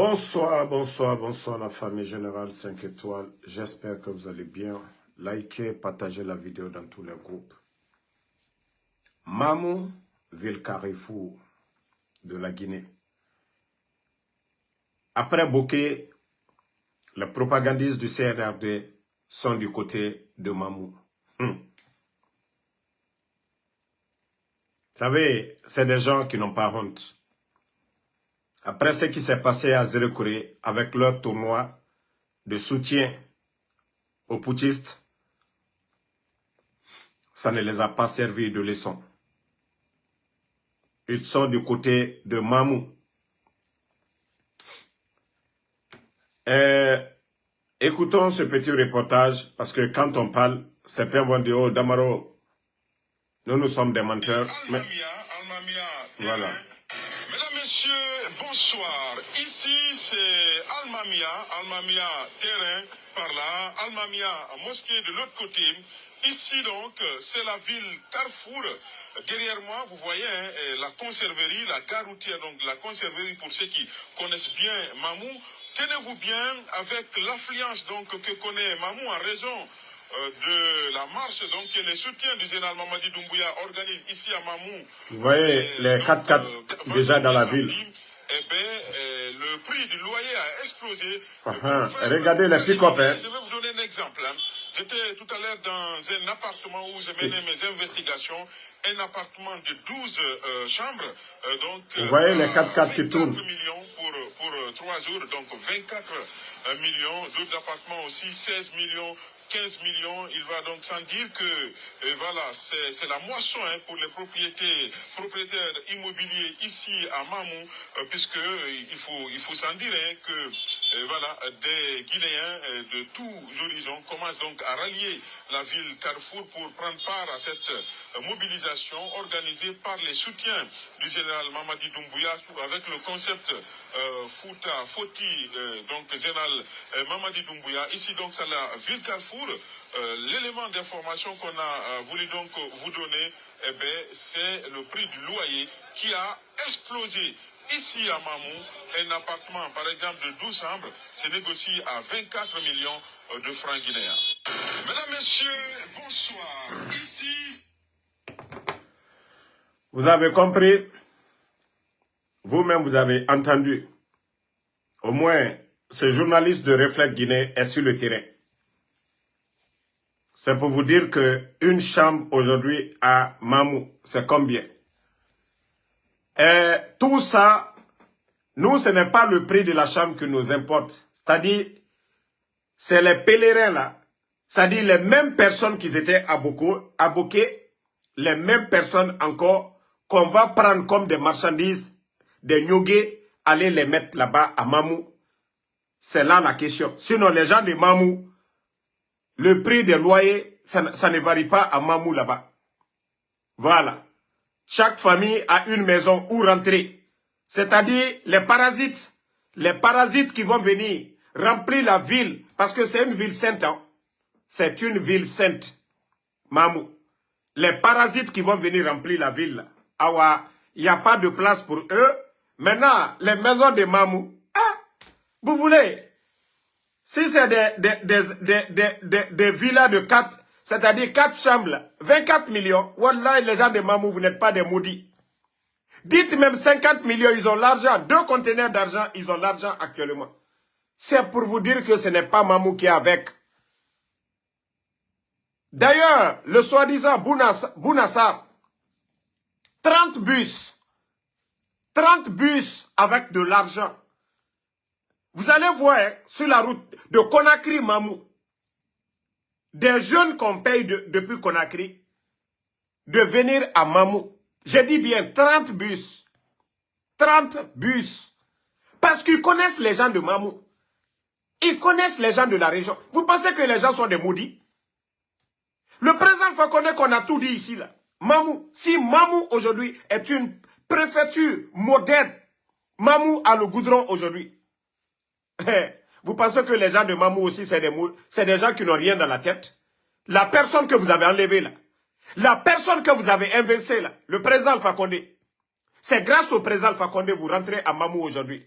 Bonsoir, bonsoir, bonsoir la famille générale 5 étoiles. J'espère que vous allez bien. Likez, partagez la vidéo dans tous les groupes. Mamou, ville carrefour de la Guinée. Après Boké, les propagandistes du CNRD sont du côté de Mamou. Vous savez, c'est des gens qui n'ont pas honte. Après ce qui s'est passé à Zérekoré avec leur tournoi de soutien aux putschistes, ça ne les a pas servi de leçon. Ils sont du côté de Mamou. Écoutons ce petit reportage, parce que quand on parle, certains vont dire, oh Damaro, nous, nous sommes des menteurs. Mais... Voilà. Mesdames, Messieurs, bonsoir. Ici, c'est Almamia, Almamia terrain par là, Almamia mosquée de l'autre côté. Ici donc, c'est la ville Carrefour. Derrière moi, vous voyez hein, la conserverie, la gare routière, donc la conserverie pour ceux qui connaissent bien Mamou. Tenez-vous bien avec l'affluence donc que connaît Mamou en raison de la marche donc que les soutiens du général Mamadi Doumbouya organise ici à Mamou. Vous voyez les 4x4 déjà dans la ville. Eh ben, le prix du loyer a explosé. Ah, regardez les pick-up. Hein. Je vais vous donner un exemple. Hein. J'étais tout à l'heure dans un appartement où je menais mes investigations. Un appartement de 12 chambres. Donc, vous voyez les 4x4 qui tournent. millions pour 3 jours. Donc 24 millions. D'autres appartements aussi, 16 millions. 15 millions, il va donc sans dire que voilà, c'est la moisson hein, pour les propriétaires immobiliers ici à Mamou, puisque il faut sans dire hein, que voilà, des Guinéens de tous horizons commencent donc à rallier la ville Carrefour pour prendre part à cette mobilisation organisée par les soutiens du général Mamadi Doumbouya avec le concept Fouta Foti, donc général Mamadi Doumbouya. Ici donc c'est la ville Carrefour. L'élément d'information qu'on a voulu donc vous donner, eh ben, c'est le prix du loyer qui a explosé. Ici à Mamou, un appartement, par exemple, de 12 chambres, se négocie à 24 millions de francs guinéens. Mesdames, Messieurs, bonsoir. Ici... Vous avez compris. Vous-même, vous avez entendu. Au moins, ce journaliste de Reflet Guinée est sur le terrain. C'est pour vous dire que une chambre aujourd'hui à Mamou, c'est combien? Et tout ça, nous, ce n'est pas le prix de la chambre qui nous importe. C'est-à-dire, c'est les pèlerins là. C'est-à-dire les mêmes personnes qui étaient à Boké, les mêmes personnes encore qu'on va prendre comme des marchandises, des nyogés, aller les mettre là-bas à Mamou. C'est là la question. Sinon, les gens de Mamou, le prix des loyers, ça ne varie pas à Mamou là-bas. Voilà. Chaque famille a une maison où rentrer. C'est-à-dire les parasites qui vont venir remplir la ville, parce que c'est une ville sainte. Hein? C'est une ville sainte, Mamou. Les parasites qui vont venir remplir la ville, awa, il n'y a pas de place pour eux. Maintenant, les maisons de Mamou, ah, vous voulez, si c'est des villas de 4, c'est-à-dire 4 chambres, 24 millions, Wallah, les gens de Mamou, vous n'êtes pas des maudits. Dites même 50 millions, ils ont l'argent. 2 conteneurs d'argent, ils ont l'argent actuellement. C'est pour vous dire que ce n'est pas Mamou qui est avec. D'ailleurs, le soi-disant Bounassar, 30 bus, 30 bus avec de l'argent. Vous allez voir hein, sur la route de Conakry-Mamou, des jeunes qu'on paye depuis Conakry, de venir à Mamou. Je dis bien 30 bus. 30 bus. Parce qu'ils connaissent les gens de Mamou. Ils connaissent les gens de la région. Vous pensez que les gens sont des maudits? Le président Fakonde qu'on a tout dit ici, là. Mamou, si Mamou aujourd'hui est une préfecture moderne, Mamou a le goudron aujourd'hui. Vous pensez que les gens de Mamou aussi, c'est des gens qui n'ont rien dans la tête? La personne que vous avez enlevée là, la personne que vous avez invincée là, le président Alpha Condé, c'est grâce au président Alpha Condé vous rentrez à Mamou aujourd'hui.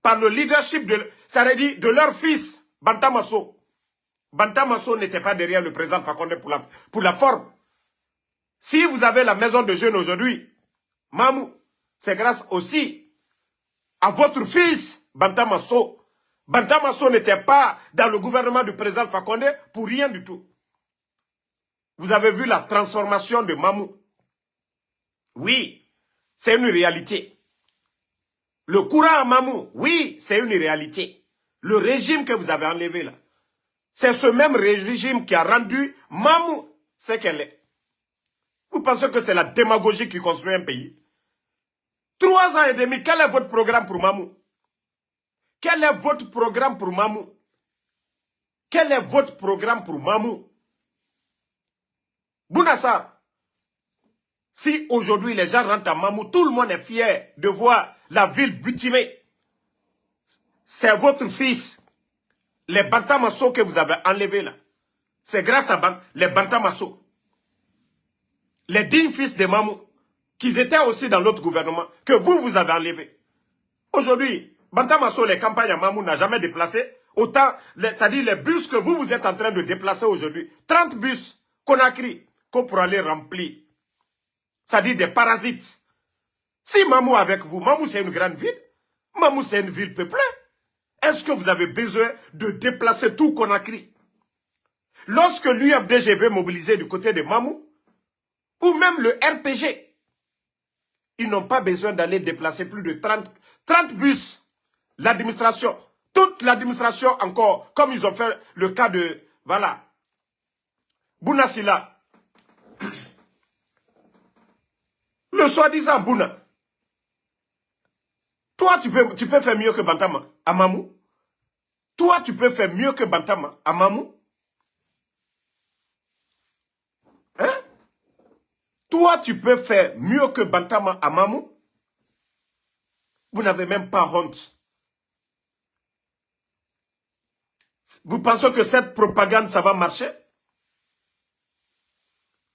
Par le leadership de, ça veut dire de leur fils, Bantamaso. Bantamaso n'était pas derrière le président Fakonde pour la forme. Si vous avez la maison de jeunes aujourd'hui, Mamou, c'est grâce aussi à votre fils, Bantamaso. Bantamaso n'était pas dans le gouvernement du président Fakonde pour rien du tout. Vous avez vu la transformation de Mamou. Oui, c'est une réalité. Le courant à Mamou, oui, c'est une réalité. Le régime que vous avez enlevé là, c'est ce même régime qui a rendu Mamou ce qu'elle est. Vous pensez que c'est la démagogie qui construit un pays? 3 ans et demi, quel est votre programme pour Mamou? Quel est votre programme pour Mamou? Quel est votre programme pour Mamou? Bounassa, si aujourd'hui les gens rentrent à Mamou, tout le monde est fier de voir la ville bitumée. C'est votre fils, les Bantamasso que vous avez enlevés là. C'est grâce à les Bantamasso. Les dignes fils de Mamou, qui étaient aussi dans l'autre gouvernement, que vous, vous avez enlevé. Aujourd'hui, Bantamasso, les campagnes à Mamou n'a jamais déplacé autant, c'est-à-dire les bus que vous, vous êtes en train de déplacer aujourd'hui. 30 bus Conakry, qu'on pour aller remplir. C'est-à-dire des parasites. Si Mamou avec vous, Mamou c'est une grande ville. Mamou c'est une ville peuplée. Est-ce que vous avez besoin de déplacer tout Conakry? Lorsque l'UFDG veut mobiliser du côté de Mamou, ou même le RPG, ils n'ont pas besoin d'aller déplacer plus de 30 bus. L'administration, toute l'administration encore, comme ils ont fait le cas de, voilà, Bouna. Le soi-disant Bouna. Toi, tu peux faire mieux que Bantama à Mamou. Toi, tu peux faire mieux que Bantama à Mamou. Hein? Toi, tu peux faire mieux que Bantama à Mamou. Vous n'avez même pas honte. Vous pensez que cette propagande, ça va marcher?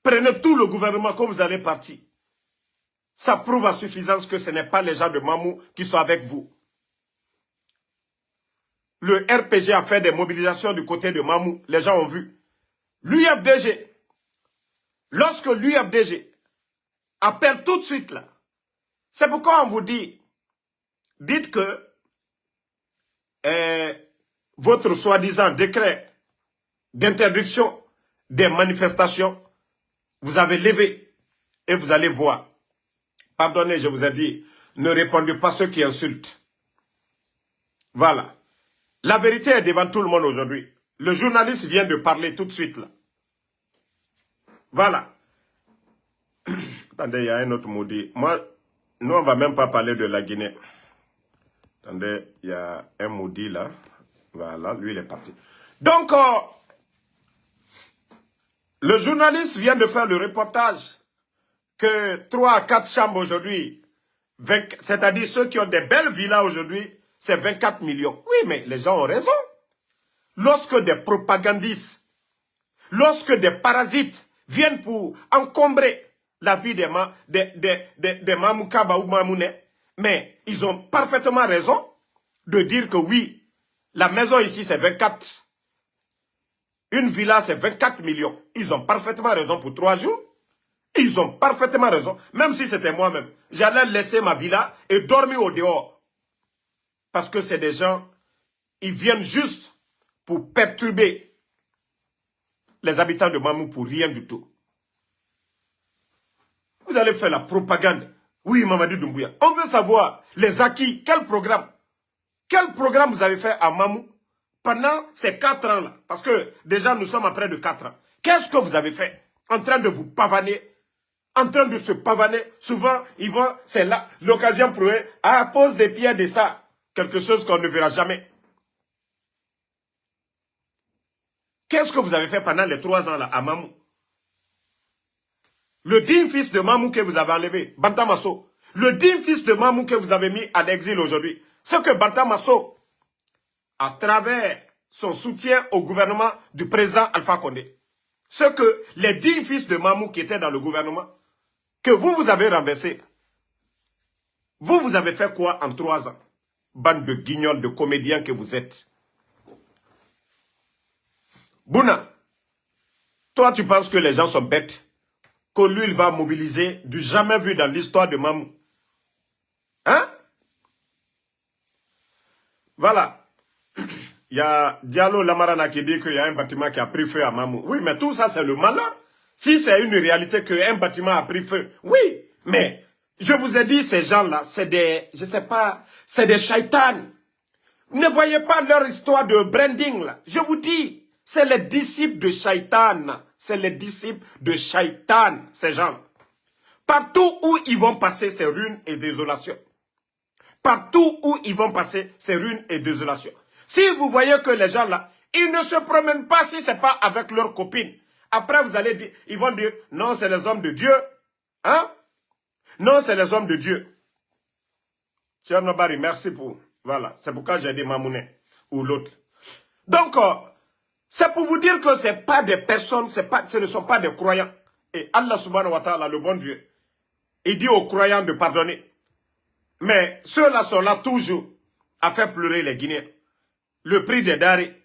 Prenez tout le gouvernement quand vous allez partir. Ça prouve à suffisance que ce n'est pas les gens de Mamou qui sont avec vous. Le RPG a fait des mobilisations du côté de Mamou. Les gens ont vu. L'UFDG, lorsque l'UFDG appelle tout de suite là, c'est pourquoi on vous dit, dites que votre soi-disant décret d'interdiction des manifestations, vous avez levé et vous allez voir. Pardonnez, je vous ai dit, ne répondez pas ceux qui insultent. Voilà. La vérité est devant tout le monde aujourd'hui. Le journaliste vient de parler tout de suite là. Voilà. Attendez, il y a un autre maudit. Moi, nous, on ne va même pas parler de la Guinée. Attendez, il y a un maudit là. Voilà, lui, il est parti. Donc, le journaliste vient de faire le reportage que 3 à 4 chambres aujourd'hui, c'est-à-dire ceux qui ont des belles villas aujourd'hui, c'est 24 millions. Oui, mais les gens ont raison. Lorsque des propagandistes, lorsque des parasites viennent pour encombrer la vie des Mamoukaba ou Mamouné, mais ils ont parfaitement raison de dire que oui, la maison ici c'est 24. Une villa c'est 24 millions. Ils ont parfaitement raison pour 3 jours. Ils ont parfaitement raison. Même si c'était moi-même, j'allais laisser ma villa et dormir au dehors. Parce que c'est des gens, ils viennent juste pour perturber les habitants de Mamou pour rien du tout. Vous allez faire la propagande. Oui, Mamadi Doumbouya. On veut savoir les acquis. Quel programme? Quel programme vous avez fait à Mamou pendant ces 4 ans-là? Parce que déjà, nous sommes à près de 4 ans. Qu'est-ce que vous avez fait? En train de vous pavaner, en train de se pavaner. Souvent, ils vont, c'est là l'occasion pour eux, à pose des pieds de ça. Quelque chose qu'on ne verra jamais. Qu'est-ce que vous avez fait pendant les 3 ans là à Mamou? Le digne fils de Mamou que vous avez enlevé, Bantamasso. Le digne fils de Mamou que vous avez mis à l'exil aujourd'hui. Ce que Bantamasso, à travers son soutien au gouvernement du président Alpha Condé, ce que les dignes fils de Mamou qui étaient dans le gouvernement, que vous, vous avez renversé, vous, vous avez fait quoi en 3 ans? Bande de guignols, de comédiens que vous êtes. Bouna, toi tu penses que les gens sont bêtes, que lui il va mobiliser du jamais vu dans l'histoire de Mamou. Hein? Voilà. Il y a Diallo Lamarana qui dit qu'il y a un bâtiment qui a pris feu à Mamou. Oui, mais tout ça, c'est le malheur. Si c'est une réalité qu'un bâtiment a pris feu, oui, mais je vous ai dit, ces gens-là, c'est des, je sais pas, c'est des shaitans. Ne voyez pas leur histoire de branding, là. Je vous dis, c'est les disciples de shaitan. C'est les disciples de shaitan, ces gens. Partout où ils vont passer, c'est ruines et désolation. Partout où ils vont passer, c'est ruines et désolation. Si vous voyez que les gens là, ils ne se promènent pas si ce n'est pas avec leurs copines. Après, vous allez dire, ils vont dire, non, c'est les hommes de Dieu. Hein? Non, c'est les hommes de Dieu. Tierno Barry, merci pour... Voilà, c'est pourquoi j'ai dit Mamouné ou l'autre. Donc, c'est pour vous dire que ce n'est pas des personnes, pas, ce ne sont pas des croyants. Et Allah سبحانه وتعالى, le bon Dieu, il dit aux croyants de pardonner. Mais ceux-là sont là toujours à faire pleurer les Guinéens. Le prix des denrées,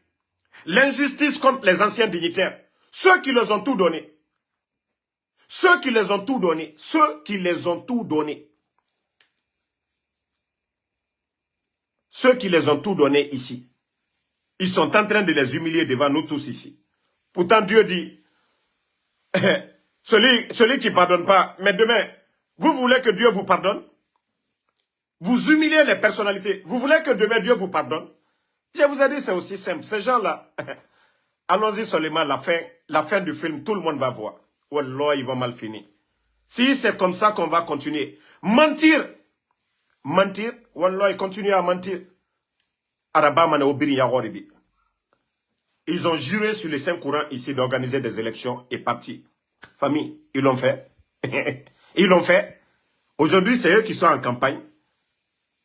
l'injustice contre les anciens dignitaires, ceux qui les ont tout donné. Ceux qui les ont tout donné, ceux qui les ont tout donné. Ceux qui les ont tout donné ici. Ils sont en train de les humilier devant nous tous ici. Pourtant Dieu dit, celui qui ne pardonne pas, mais demain, vous voulez que Dieu vous pardonne? Vous humiliez les personnalités. Vous voulez que demain Dieu vous pardonne? Je vous ai dit, c'est aussi simple. Ces gens-là, allons-y seulement, la fin du film, tout le monde va voir. Wallah, ils vont mal finir. Si c'est comme ça qu'on va continuer. Mentir, mentir, Wallah, ils continuent à mentir. Araba. Ils ont juré sur les cinq courants ici d'organiser des élections et parti. Famille, ils l'ont fait. Ils l'ont fait. Aujourd'hui, c'est eux qui sont en campagne.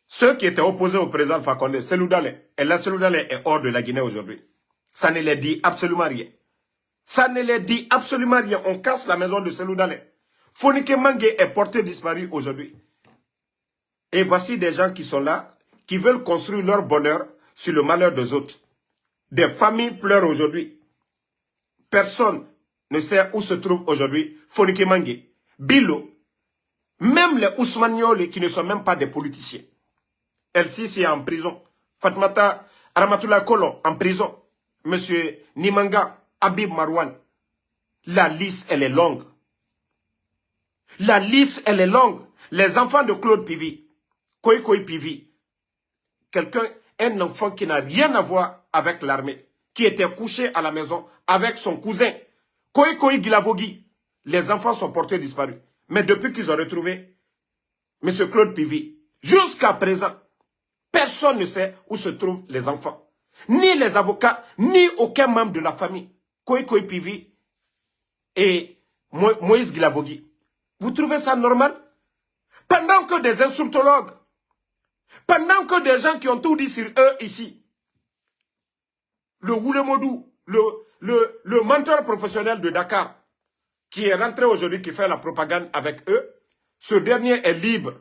Ceux qui étaient opposés au président Fakonde, Cellou Dalein, et la Cellou Dalein est hors de la Guinée aujourd'hui. Ça ne les dit absolument rien. Ça ne les dit absolument rien. On casse la maison de Cellou Dalein. Foniké Menguè est porté disparu aujourd'hui. Et voici des gens qui sont là, qui veulent construire leur bonheur sur le malheur des autres. Des familles pleurent aujourd'hui. Personne ne sait où se trouve aujourd'hui Foniké Menguè. Bilo, même les Ousmane qui ne sont même pas des politiciens. El-Sisi est en prison. Fatmata Ramatoulaye Kolon en prison. Monsieur Nimanga, Habib Marouane. La liste, elle est longue. La liste, elle est longue. Les enfants de Claude Pivi, Koi Koi Pivi, quelqu'un, un enfant qui n'a rien à voir avec l'armée, qui était couché à la maison avec son cousin, Koi Koi Guilavogui. Les enfants sont portés disparus. Mais depuis qu'ils ont retrouvé M. Claude Pivi, jusqu'à présent, personne ne sait où se trouvent les enfants. Ni les avocats, ni aucun membre de la famille. Koi Koi Pivi et Moïse Guilavogui. Vous trouvez ça normal? Pendant que des insultologues, pendant que des gens qui ont tout dit sur eux ici, le Woulemodou, le menteur professionnel de Dakar, qui est rentré aujourd'hui, qui fait la propagande avec eux, ce dernier est libre,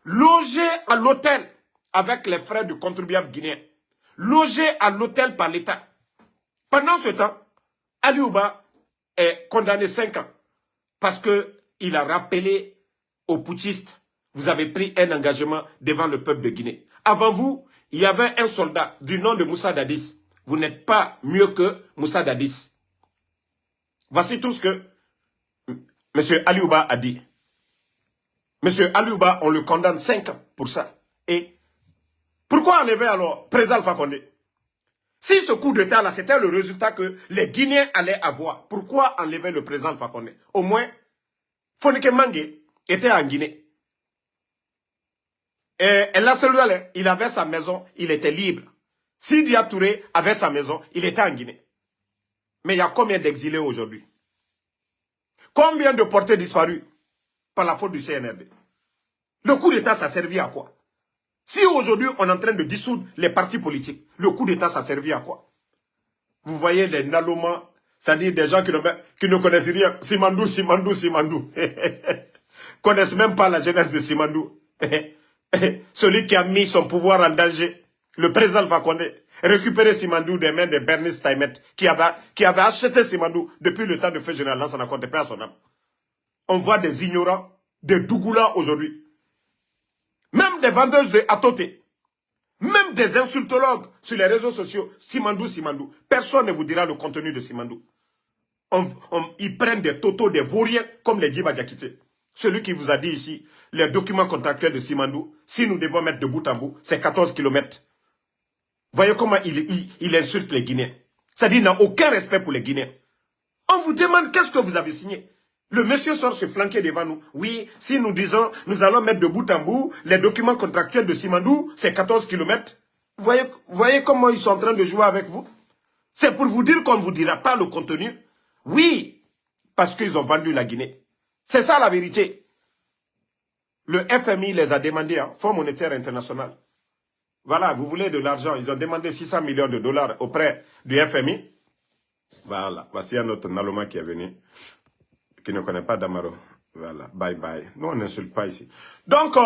logé à l'hôtel avec les frais du contribuable guinéen, logé à l'hôtel par l'État. Pendant ce temps, Aliou Bah est condamné 5 ans parce qu'il a rappelé aux putschistes, vous avez pris un engagement devant le peuple de Guinée. Avant vous, il y avait un soldat du nom de Moussa Dadis. Vous n'êtes pas mieux que Moussa Dadis. Voici tout ce que M. Aliou Bah a dit. M. Aliou Bah, on le condamne 5 ans pour ça. Et pourquoi enlever alors président Alpha Condé? Si ce coup d'état-là, c'était le résultat que les Guinéens allaient avoir, pourquoi enlever le président Alpha Condé? Au moins, Foniké Menguè était en Guinée. Et là, celui-là, il avait sa maison, il était libre. Sidia Touré avait sa maison, il était en Guinée. Mais il y a combien d'exilés aujourd'hui? Combien de portés disparus par la faute du CNRD? Le coup d'État, ça servi à quoi? Si aujourd'hui, on est en train de dissoudre les partis politiques, le coup d'État, ça servi à quoi? Vous voyez les nalomans, c'est-à-dire des gens qui ne connaissent rien. Simandou, Simandou, Simandou. Connaissent même pas la jeunesse de Simandou. Celui qui a mis son pouvoir en danger, le président Alpha Condé, récupérer Simandou des mains de Bernice Steinmetz, qui avait acheté Simandou depuis le temps de feu général Lansana Conté, paix à son âme. On voit des ignorants, des Dougoula aujourd'hui. Même des vendeuses de Atoté. Même des insultologues sur les réseaux sociaux. Simandou, Simandou. Personne ne vous dira le contenu de Simandou. Ils prennent des totos, des vauriens, comme les Djiba Diakité. Celui qui vous a dit ici, les documents contractuels de Simandou, si nous devons mettre de bout en bout, c'est 14 km. Voyez comment il insulte les Guinéens. C'est-à-dire qu'il n'a aucun respect pour les Guinéens. On vous demande qu'est-ce que vous avez signé. Le monsieur sort se flanquer devant nous. Oui, si nous disons, nous allons mettre de bout en bout les documents contractuels de Simandou, c'est 14 km. Voyez comment ils sont en train de jouer avec vous. C'est pour vous dire qu'on ne vous dira pas le contenu. Oui, parce qu'ils ont vendu la Guinée. C'est ça la vérité. Le FMI les a demandé, hein, Fonds monétaire international. Voilà, vous voulez de l'argent. Ils ont demandé 600 millions de dollars auprès du FMI. Voilà, voici un autre Naloma qui est venu, qui ne connaît pas Damaro. Voilà, bye bye. Nous, on n'insulte pas ici. Donc,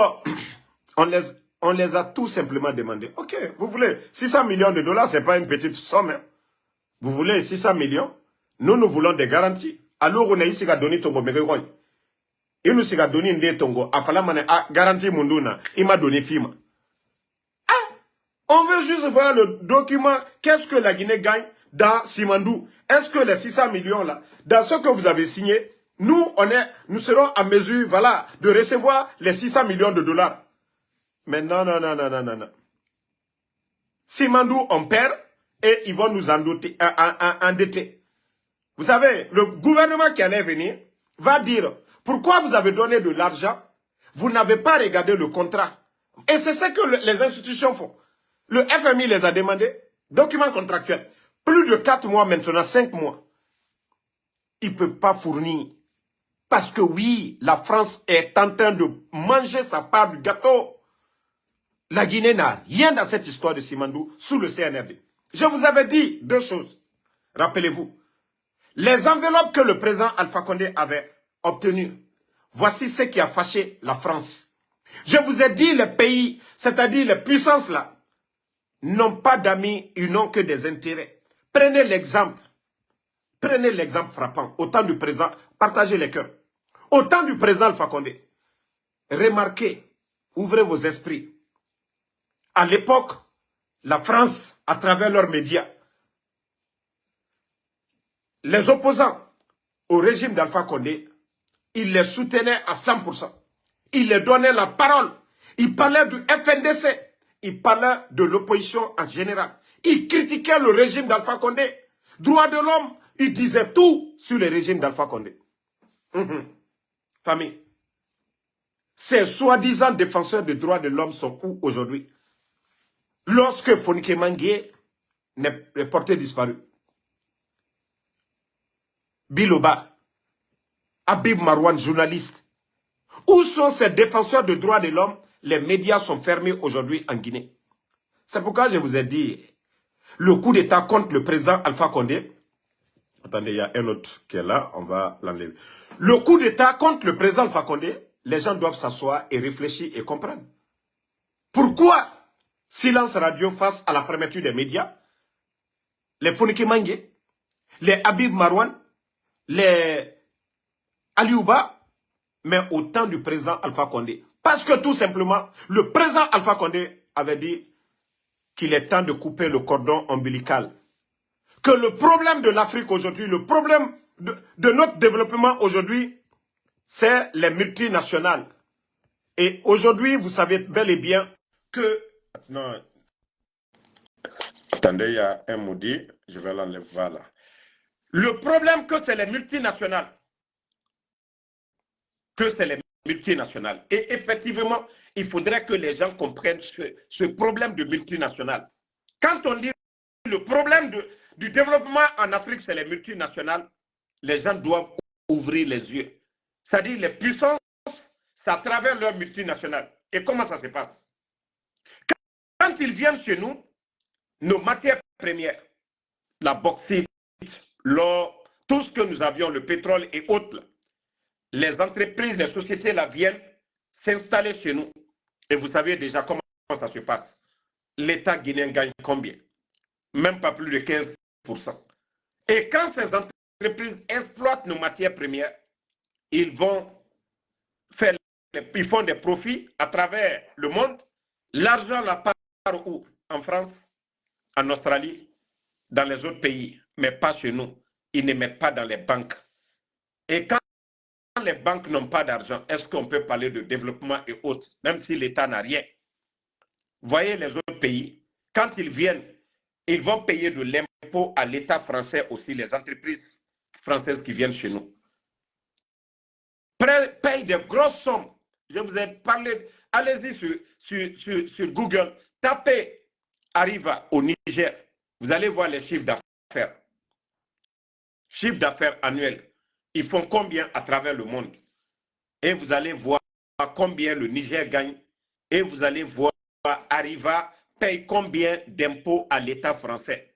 on les a tout simplement demandé. Ok, vous voulez 600 millions de dollars, ce n'est pas une petite somme. Hein. Vous voulez 600 millions? Nous, nous voulons des garanties. Alors, on est ici à donner tongo. Il nous a donné une tongo. Afala mane a garantie munduna. Il m'a donné fima. Ah! On veut juste voir le document. Qu'est-ce que la Guinée gagne dans Simandou? Est-ce que les 600 millions là, dans ce que vous avez signé, nous, nous serons à mesure, voilà, de recevoir les 600 millions de dollars? Mais non, non, non, non, non, non, non. Simandou, on perd et ils vont nous endetter. Endetter. Vous savez, le gouvernement qui allait venir va dire, pourquoi vous avez donné de l'argent? Vous n'avez pas regardé le contrat. Et c'est ce que les institutions font. Le FMI les a demandé, document contractuel. Plus de 4 mois maintenant, 5 mois. Ils ne peuvent pas fournir. Parce que oui, la France est en train de manger sa part du gâteau. La Guinée n'a rien dans cette histoire de Simandou sous le CNRD. Je vous avais dit deux choses. Rappelez-vous. Les enveloppes que le président Alpha Condé avait obtenues, voici ce qui a fâché la France. Je vous ai dit, les pays, c'est-à-dire les puissances là, n'ont pas d'amis, ils n'ont que des intérêts. Prenez l'exemple. Prenez l'exemple frappant. Au temps du président, partagez les cœurs. Au temps du président Alpha Condé, remarquez, ouvrez vos esprits. À l'époque, la France, à travers leurs médias, les opposants au régime d'Alpha Condé, ils les soutenaient à 100%. Ils les donnaient la parole. Ils parlaient du FNDC. Ils parlaient de l'opposition en général. Ils critiquaient le régime d'Alpha Condé. Droit de l'homme, ils disaient tout sur le régime d'Alpha Condé. Famille, ces soi-disant défenseurs des droits de l'homme sont où aujourd'hui? Lorsque Foniké Menguè est porté disparu, Biloba, Habib Marouane, journaliste, où sont ces défenseurs des droits de l'homme? Les médias sont fermés aujourd'hui en Guinée. C'est pourquoi je vous ai dit, le coup d'État contre le président Alpha Condé. Attendez, il y a un autre qui est là, on va l'enlever. Le coup d'État contre le président Alpha Condé, les gens doivent s'asseoir et réfléchir et comprendre. Pourquoi silence radio face à la fermeture des médias? Les Foniké Menguè, les Habib Marouane, les Aliouba, mais au temps du président Alpha Condé. Parce que tout simplement, le président Alpha Condé avait dit qu'il est temps de couper le cordon ombilical. Que le problème de l'Afrique aujourd'hui, le problème de notre développement aujourd'hui, c'est les multinationales. Et aujourd'hui, vous savez bel et bien que... Non. Attendez, il y a un maudit, je vais l'enlever, voilà. Le problème que c'est les multinationales. Que c'est les multinationales. Et effectivement, il faudrait que les gens comprennent ce problème de multinationales. Quand on dit le problème du développement en Afrique, c'est les multinationales, les gens doivent ouvrir les yeux. C'est-à-dire les puissances, c'est à travers leurs multinationales. Et comment ça se passe? Quand ils viennent chez nous, nos matières premières, la bauxite, l'or, tout ce que nous avions, le pétrole et autres, les entreprises, les sociétés là viennent s'installer chez nous. Et vous savez déjà comment ça se passe. L'État guinéen gagne combien? Même pas plus de 15%. Et quand ces entreprises exploitent nos matières premières, ils font des profits à travers le monde. L'argent là part où? En France, en Australie, dans les autres pays, mais pas chez nous. Ils ne mettent pas dans les banques. Et quand les banques n'ont pas d'argent, est-ce qu'on peut parler de développement et autres, même si l'État n'a rien? Voyez les autres pays, quand ils viennent, ils vont payer de l'impôt à l'État français aussi, les entreprises françaises qui viennent chez nous payent des grosses sommes. Je vous ai parlé, allez-y sur Google, tapez Areva au Niger, vous allez voir les chiffres d'affaires. Chiffre d'affaires annuel. Ils font combien à travers le monde? Et vous allez voir combien le Niger gagne. Et vous allez voir Areva paye combien d'impôts à l'État français.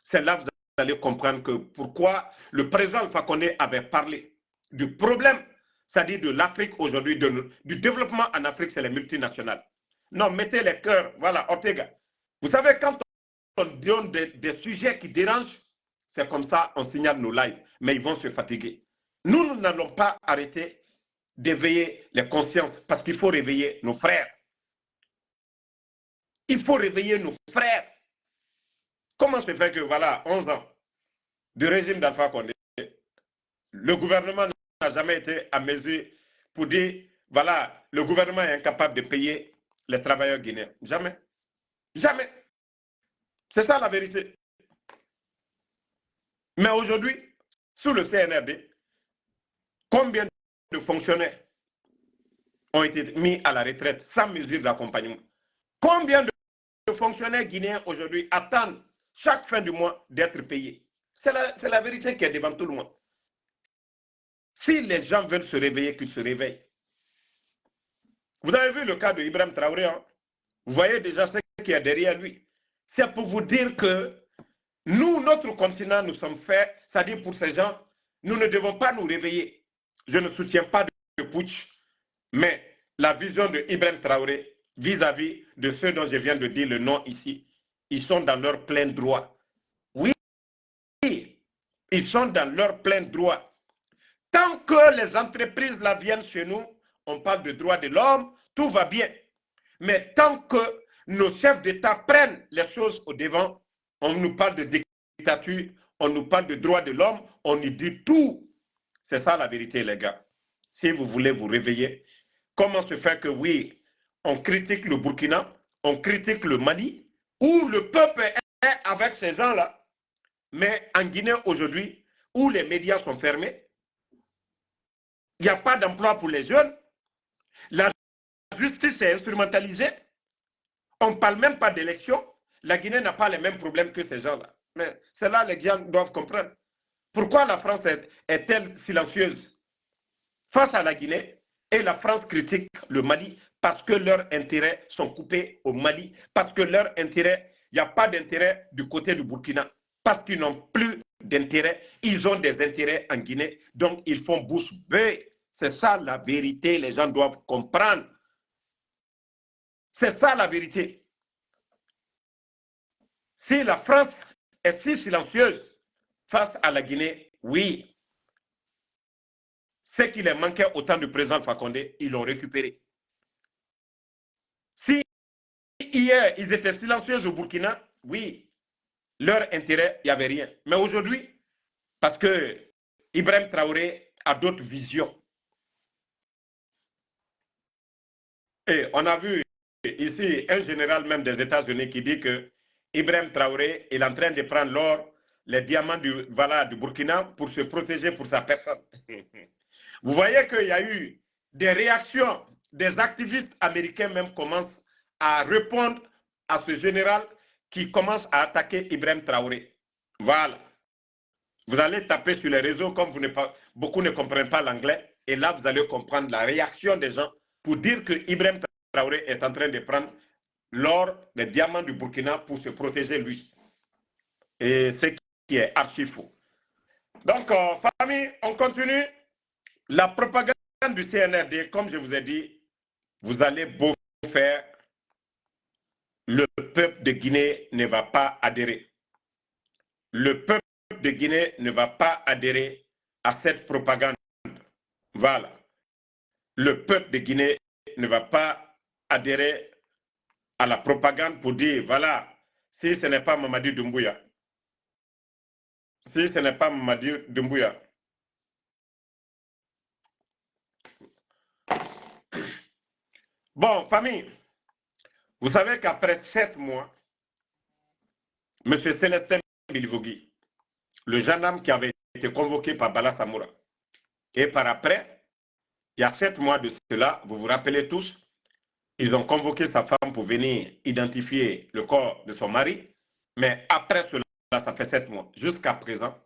C'est là que vous allez comprendre que pourquoi le président Alpha Condé avait parlé du problème, c'est-à-dire de l'Afrique aujourd'hui, du développement en Afrique, c'est les multinationales. Non, mettez les cœurs, voilà, Ortega. Vous savez, quand on donne des sujets qui dérangent, c'est comme ça, on signale nos lives, mais ils vont se fatiguer. Nous, nous n'allons pas arrêter d'éveiller les consciences parce qu'il faut réveiller nos frères. Il faut réveiller nos frères. Comment se fait que, voilà, 11 ans du régime d'Alpha Condé, le gouvernement n'a jamais été à mesure pour dire, voilà, le gouvernement est incapable de payer les travailleurs guinéens? Jamais. Jamais. C'est ça la vérité. Mais aujourd'hui, sous le CNRD, combien de fonctionnaires ont été mis à la retraite sans mesure d'accompagnement? Combien de fonctionnaires guinéens aujourd'hui attendent chaque fin du mois d'être payés? C'est la vérité qui est devant tout le monde. Si les gens veulent se réveiller, qu'ils se réveillent. Vous avez vu le cas de Ibrahim Traoré, hein? Vous voyez déjà ce qui est derrière lui. C'est pour vous dire que nous, notre continent, nous sommes faits, c'est-à-dire pour ces gens, nous ne devons pas nous réveiller. Je ne soutiens pas de putsch, mais la vision de Ibrahim Traoré vis-à-vis de ceux dont je viens de dire le nom ici, ils sont dans leur plein droit. Oui, ils sont dans leur plein droit. Tant que les entreprises là viennent chez nous, on parle de droits de l'homme, tout va bien. Mais tant que nos chefs d'État prennent les choses au devant, on nous parle de dictature, on nous parle de droits de l'homme, on nous dit tout. C'est ça la vérité, les gars. Si vous voulez vous réveiller, comment se fait que oui, on critique le Burkina, on critique le Mali, où le peuple est avec ces gens-là, mais en Guinée aujourd'hui, où les médias sont fermés, il n'y a pas d'emploi pour les jeunes, la justice est instrumentalisée, on ne parle même pas d'élection, la Guinée n'a pas les mêmes problèmes que ces gens-là. Mais c'est là les gens doivent comprendre. Pourquoi la France est-elle silencieuse face à la Guinée et la France critique le Mali? Parce que leurs intérêts sont coupés au Mali, parce que leur intérêt, il n'y a pas d'intérêt du côté du Burkina, parce qu'ils n'ont plus d'intérêt, ils ont des intérêts en Guinée, donc ils font bouche bée. C'est ça la vérité, les gens doivent comprendre. C'est ça la vérité. Si la France est si silencieuse face à la Guinée, oui, ce qui les manquait au temps du président Alpha Condé, ils l'ont récupéré. Si hier, ils étaient silencieux au Burkina, oui, leur intérêt, il n'y avait rien. Mais aujourd'hui, parce que Ibrahim Traoré a d'autres visions. Et on a vu ici un général même des États-Unis qui dit que Ibrahim Traoré est en train de prendre l'or, les diamants voilà, du Burkina pour se protéger pour sa personne. Vous voyez qu'il y a eu des réactions des activistes américains même commencent à répondre à ce général qui commence à attaquer Ibrahim Traoré. Voilà. Vous allez taper sur les réseaux comme vous pas, beaucoup ne comprennent pas l'anglais. Et là, vous allez comprendre la réaction des gens pour dire que Ibrahim Traoré est en train de prendre l'or, les diamants du Burkina pour se protéger lui. Et ce qui est archi faux. Donc, famille, on continue. La propagande du CNRD, comme je vous ai dit, vous allez beau faire, le peuple de Guinée ne va pas adhérer. Le peuple de Guinée ne va pas adhérer à cette propagande. Voilà. Le peuple de Guinée ne va pas adhérer à la propagande pour dire, voilà, si ce n'est pas Mamadi Doumbouya, si ce n'est pas Mamadi Doumbouya. Bon, famille, vous savez qu'après 7 mois, M. Célestin Bilivogui, le gendarme qui avait été convoqué par Bala Samoura, et par après, il y a 7 mois de cela, vous vous rappelez tous, ils ont convoqué sa femme pour venir identifier le corps de son mari. Mais après cela, ça fait 7 mois. Jusqu'à présent,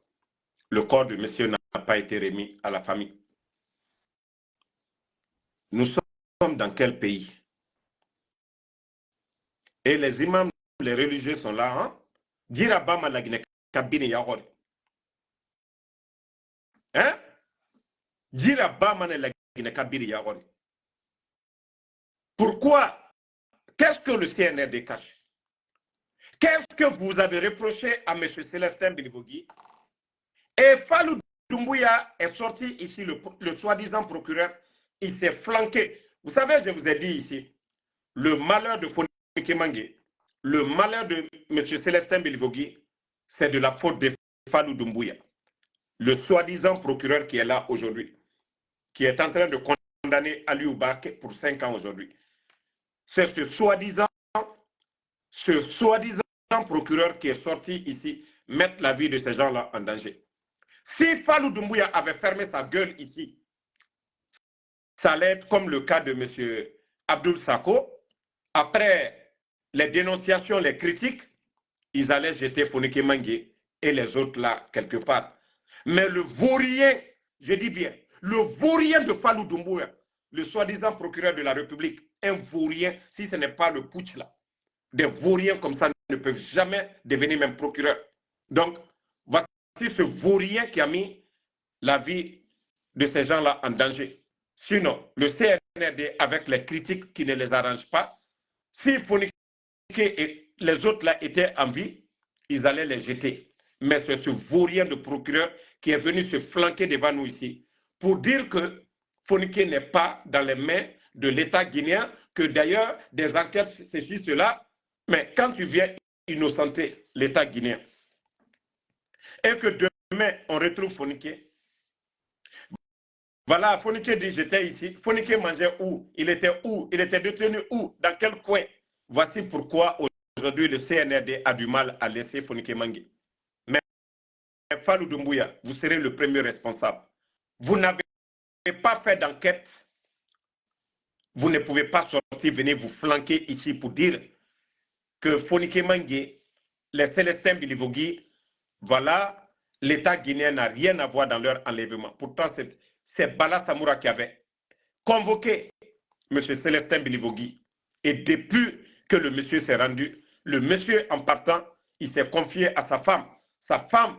le corps du monsieur n'a pas été remis à la famille. Nous sommes dans quel pays? Et les imams, les religieux sont là, hein? Dire à Bama la Guinée, Kabine Yahori. Hein? Dire à Bama la Guinée, Kabine Yahori. Pourquoi? Qu'est-ce que le CNRD cache? Qu'est-ce que vous avez reproché à M. Célestin Bilivogui? Et Fallou Doumbouya est sorti ici, le soi-disant procureur, il s'est flanqué. Vous savez, je vous ai dit ici, le malheur de Foniké Menguè, le malheur de M. Célestin Bilivogui, c'est de la faute de Fallou Doumbouya, le soi-disant procureur qui est là aujourd'hui, qui est en train de condamner Aliou Bah pour 5 ans aujourd'hui. C'est ce soi-disant procureur qui est sorti ici mettre la vie de ces gens-là en danger. Si Fallou Doumbouya avait fermé sa gueule ici, ça allait être comme le cas de M. Abdoul Sako. Après les dénonciations, les critiques, ils allaient jeter Foniké Menguè et les autres là, quelque part. Mais le vaurien, je dis bien, le vaurien de Fallou Doumbouya, le soi-disant procureur de la République, un vaurien, si ce n'est pas le putsch là, des vauriens comme ça ne peuvent jamais devenir même procureur. Donc, voici ce vaurien qui a mis la vie de ces gens-là en danger. Sinon, le CNRD, avec les critiques qui ne les arrangent pas, si Foniké et les autres là étaient en vie, ils allaient les jeter. Mais c'est ce vaurien de procureur qui est venu se flanquer devant nous ici pour dire que Foniké n'est pas dans les mains de l'État guinéen, que d'ailleurs des enquêtes, ceci, cela. Mais quand tu viens innocenter l'État guinéen et que demain on retrouve Foniké, voilà, Foniké dit j'étais ici. Foniké mangeait où? Il était où? Il était détenu où? Dans quel coin? Voici pourquoi aujourd'hui le CNRD a du mal à laisser Foniké Menguè. Mais Fallou Doumbouya, vous serez le premier responsable. Vous n'avez pas fait d'enquête. Vous ne pouvez pas sortir, venir vous flanquer ici pour dire que Foniké Menguè, les Célestins Bilivogui, voilà, l'État guinéen n'a rien à voir dans leur enlèvement. Pourtant, c'est Bala Samoura qui avait convoqué M. Célestin Bilivogui. Et depuis que le monsieur s'est rendu, le monsieur, en partant, il s'est confié à sa femme. Sa femme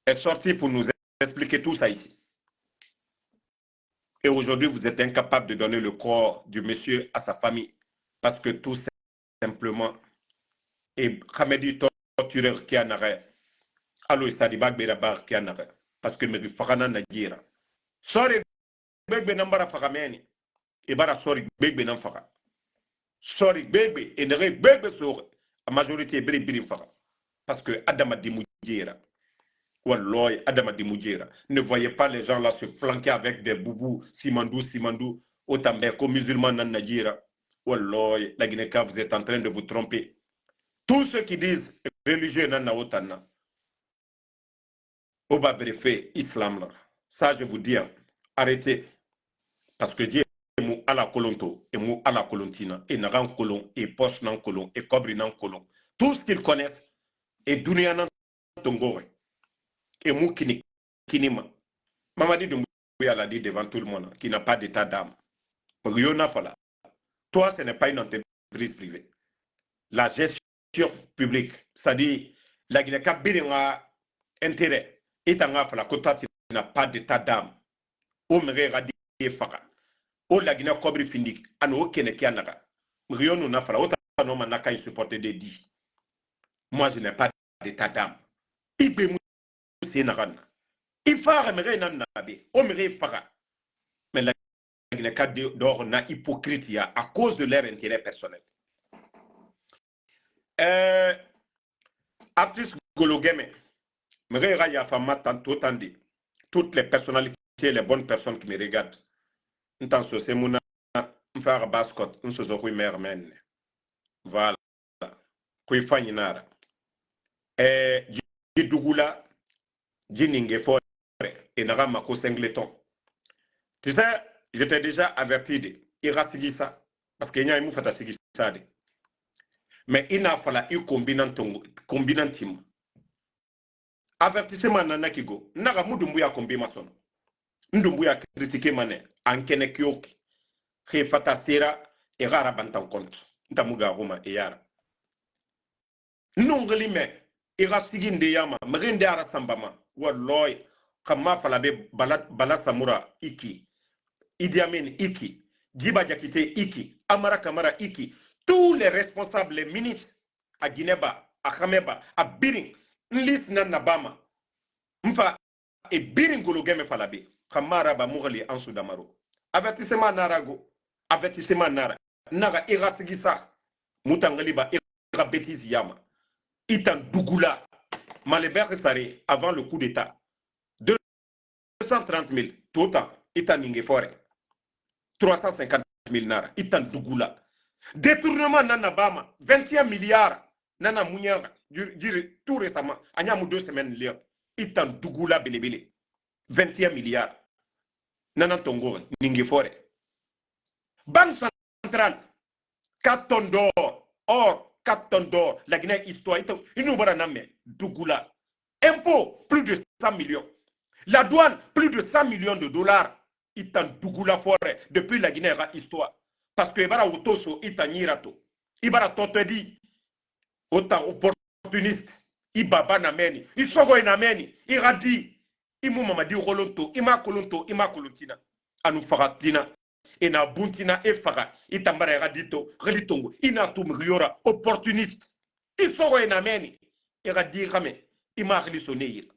est sortie pour nous expliquer tout ça ici. Et aujourd'hui, vous êtes incapable de donner le corps du monsieur à sa famille. Parce que tout simplement, et Hamedi tortureur qui en arrêt, Allo Sadiba Berabar qui en arrêt. Parce que me fagana najira. Sori gbegbe nambara fagameni. E bara sori gbegbe nan faga. Sori gbegbe e nere gbegbe so la majorité biri biri faga. Parce que Adama Dimoudjira. Wallahi, Adama Dimoudjira. Ne voyez pas les gens là se flanquer avec des boubous, Simandou, Simandou, Otambeko, musulmans nan Nadjira. Wallahi, la Guinée, vous êtes en train de vous tromper. Tous ceux qui disent religieux nan otana. Oba brefe islam là. Ça, je vous dis, hein, arrêtez. Parce que Dieu mu ala kolonto, et mu ala kolontina, et naran kolon, et poche nan kolon, et kobri nan kolon. Tout ce qu'ils connaissent, et dunia nan tongore. Et mu kini kinima. Mamadi Doumbouya l'a dit devant tout le monde, hein, qui n'a pas d'état d'âme. Toi, ce n'est pas une entreprise privée. La gestion publique, c'est-à-dire, la Guinée a intérêt. Et fala tu n'as pas d'état d'âme. O mere radi faka. O la Guinée kobri findi ano kene kianaga. Mixi nu na fala o ta no ma na ka supporter de di. Moi, je n'ai pas d'état d'âme. Igbe mu se na na. I faxa mixi nan na be. O mixi faxa. Mais la Guinée d'or na hypocrite ya à cause de leur intérêt personnel. Artiste Gologeme, mixi xa yafa ma tanto tandi. Toutes les personnalités, les bonnes personnes qui me regardent. Ntan so muna mfara bascot nsozo kui mer men. Voilà. Kui fanyinara. Dugula jininge fore et naga mako singleton. Tu sais, j'étais déjà averti de ira sigisa parce que nya mu fata sigisa de. Mais ina fala i combinant combinantim. Avertissement nana kigo. Naga mudumbu ya kombi masono. Ndumbu ya critiquer mane ankene kyoki. Xe fata sera e gara bantan compte. Ntamuga roma e yara. Nongli me i ga sigi nde yama mege nde ara sambama wallahi kama fala be Bala, Bala Samura iki, Idi Amin iki, Djiba Diakité iki, Amara Kamara iki, tous les responsables, les ministres à Guinéba, à Khameba, à Biring, nlis na nabama mfa e biring Gologeme falabe kamara ba mugali ansu damaro. Avertissement narago, avertissement nara naga i ga sigi sa mutangali ba i ga bêtise yama. Itan Dougoula, Malébert Saré, avant le coup d'État, 230 000, total, Itan Ningefore, 350 000 nara, Itan Dougoula. Détournement Nana Bama, 21 milliards, Nana Mounia, tout récemment, Anyamou 2 semaines, Itan Dougoula Belebele, 21 milliards. Nana Tongo, Ningefore. Banque centrale, 4 tonnes d'or, or, 4 tonnes d'or. La Guinée, histoire, il nous Dougoula. Impôt, plus de 100 millions. La douane, plus de 100 millions de dollars. Itan Dougoula forêt, depuis la Guinée, histoire. Parce que ibara otoso, itan nirato. Ibara totedi, autant opportuniste. Ibaba nameni. Isogo nameni. Iradi. Imu mamadi rolonto. Ima kolonto. Ima kolontina. Anu faratina. Ena buntina e faga. Itambara eradito. Relitongo. Ina tumriora. Opportuniste. Isogo nameni. Iradi rame. Ima relisone.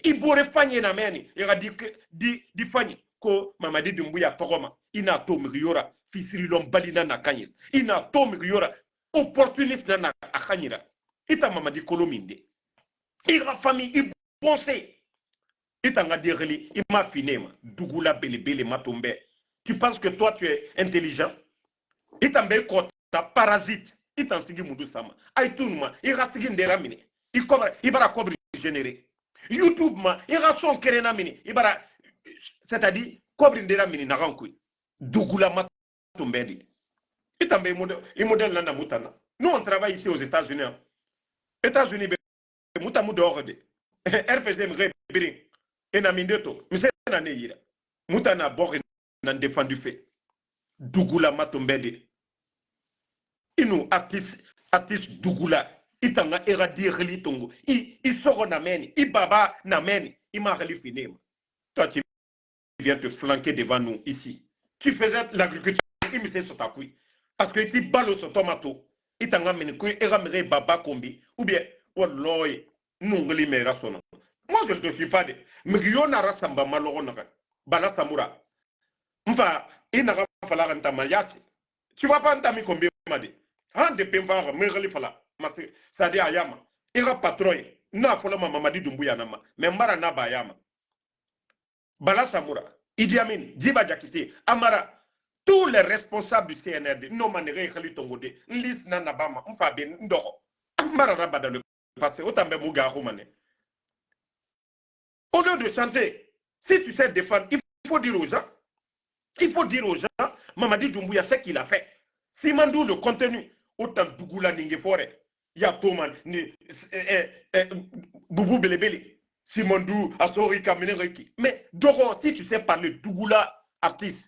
Ibore fanye nameni. Iradi di di fanye. Ko Mamadi Doumbouya togoma. Ina tumriora. Fisirilon balina na kanyira. Ina tumriora. Opportuniste na akanyira. Ita Mamadi kolominde. Ira famille i bonse. Ita nga direli ima finema. Dugula belebele matombe. Tu penses que toi tu es intelligent? Ita mbe kota parasite. Ita sigi mundu sama. Ay tunuma ira sigi ndera mine. I kobra ibara kobri généré. YouTube ma ira son kerena mine. Ibara, c'est-à-dire kobri ndera mine nagan kuy. Dugula matombe di. Ita mbe i modèle nana mutana. Nous, on travaille ici aux États-Unis. Hein. États-Unis muta mu dɔgɔ de RPG mi birin ena mindeto mise na ne yira muta na bɔgɔ na défendu fait dugula matombe de inu artiste artiste dugula itanga era direli tongo i i sogo na meni i baba na meni i ma reli finema. Toi, tu viens te flanquer devant nous ici. Tu faisais l'agriculture, i mise sotakui parce que ti balo so tomato itanga mini ko era mere baba kombi ou bien wallahi nungli mera sono. Moi, je ne te suis pas de mais yo na rasamba malogo na Bala Samura mfa ina ka fala ka ntama yati. Tu vois pas ntami kombi madi han de pemfa me fala masi sadi ayama ira patron na fola ma Mamadi Doumbouya na ma mais mbara na ba yama. Bala Samura, Idi Amin, Djiba Diakité, Amara, tous les responsables du CNRD no manere khali tongode nlis na nabama mfa be ndoko mbara raba dans le passé autant be muga romane. Au lieu de chanter, si tu sais défendre, il faut dire aux gens, il faut dire aux gens Mamadi Doumbouya, ce qu'il a fait. Simandou, le contenu, autant Dougoula Ningefore ya Toman ni Boubou Belebele Simandou Asori Kamenereki. Mais Doro, si tu sais parler, Dougoula artiste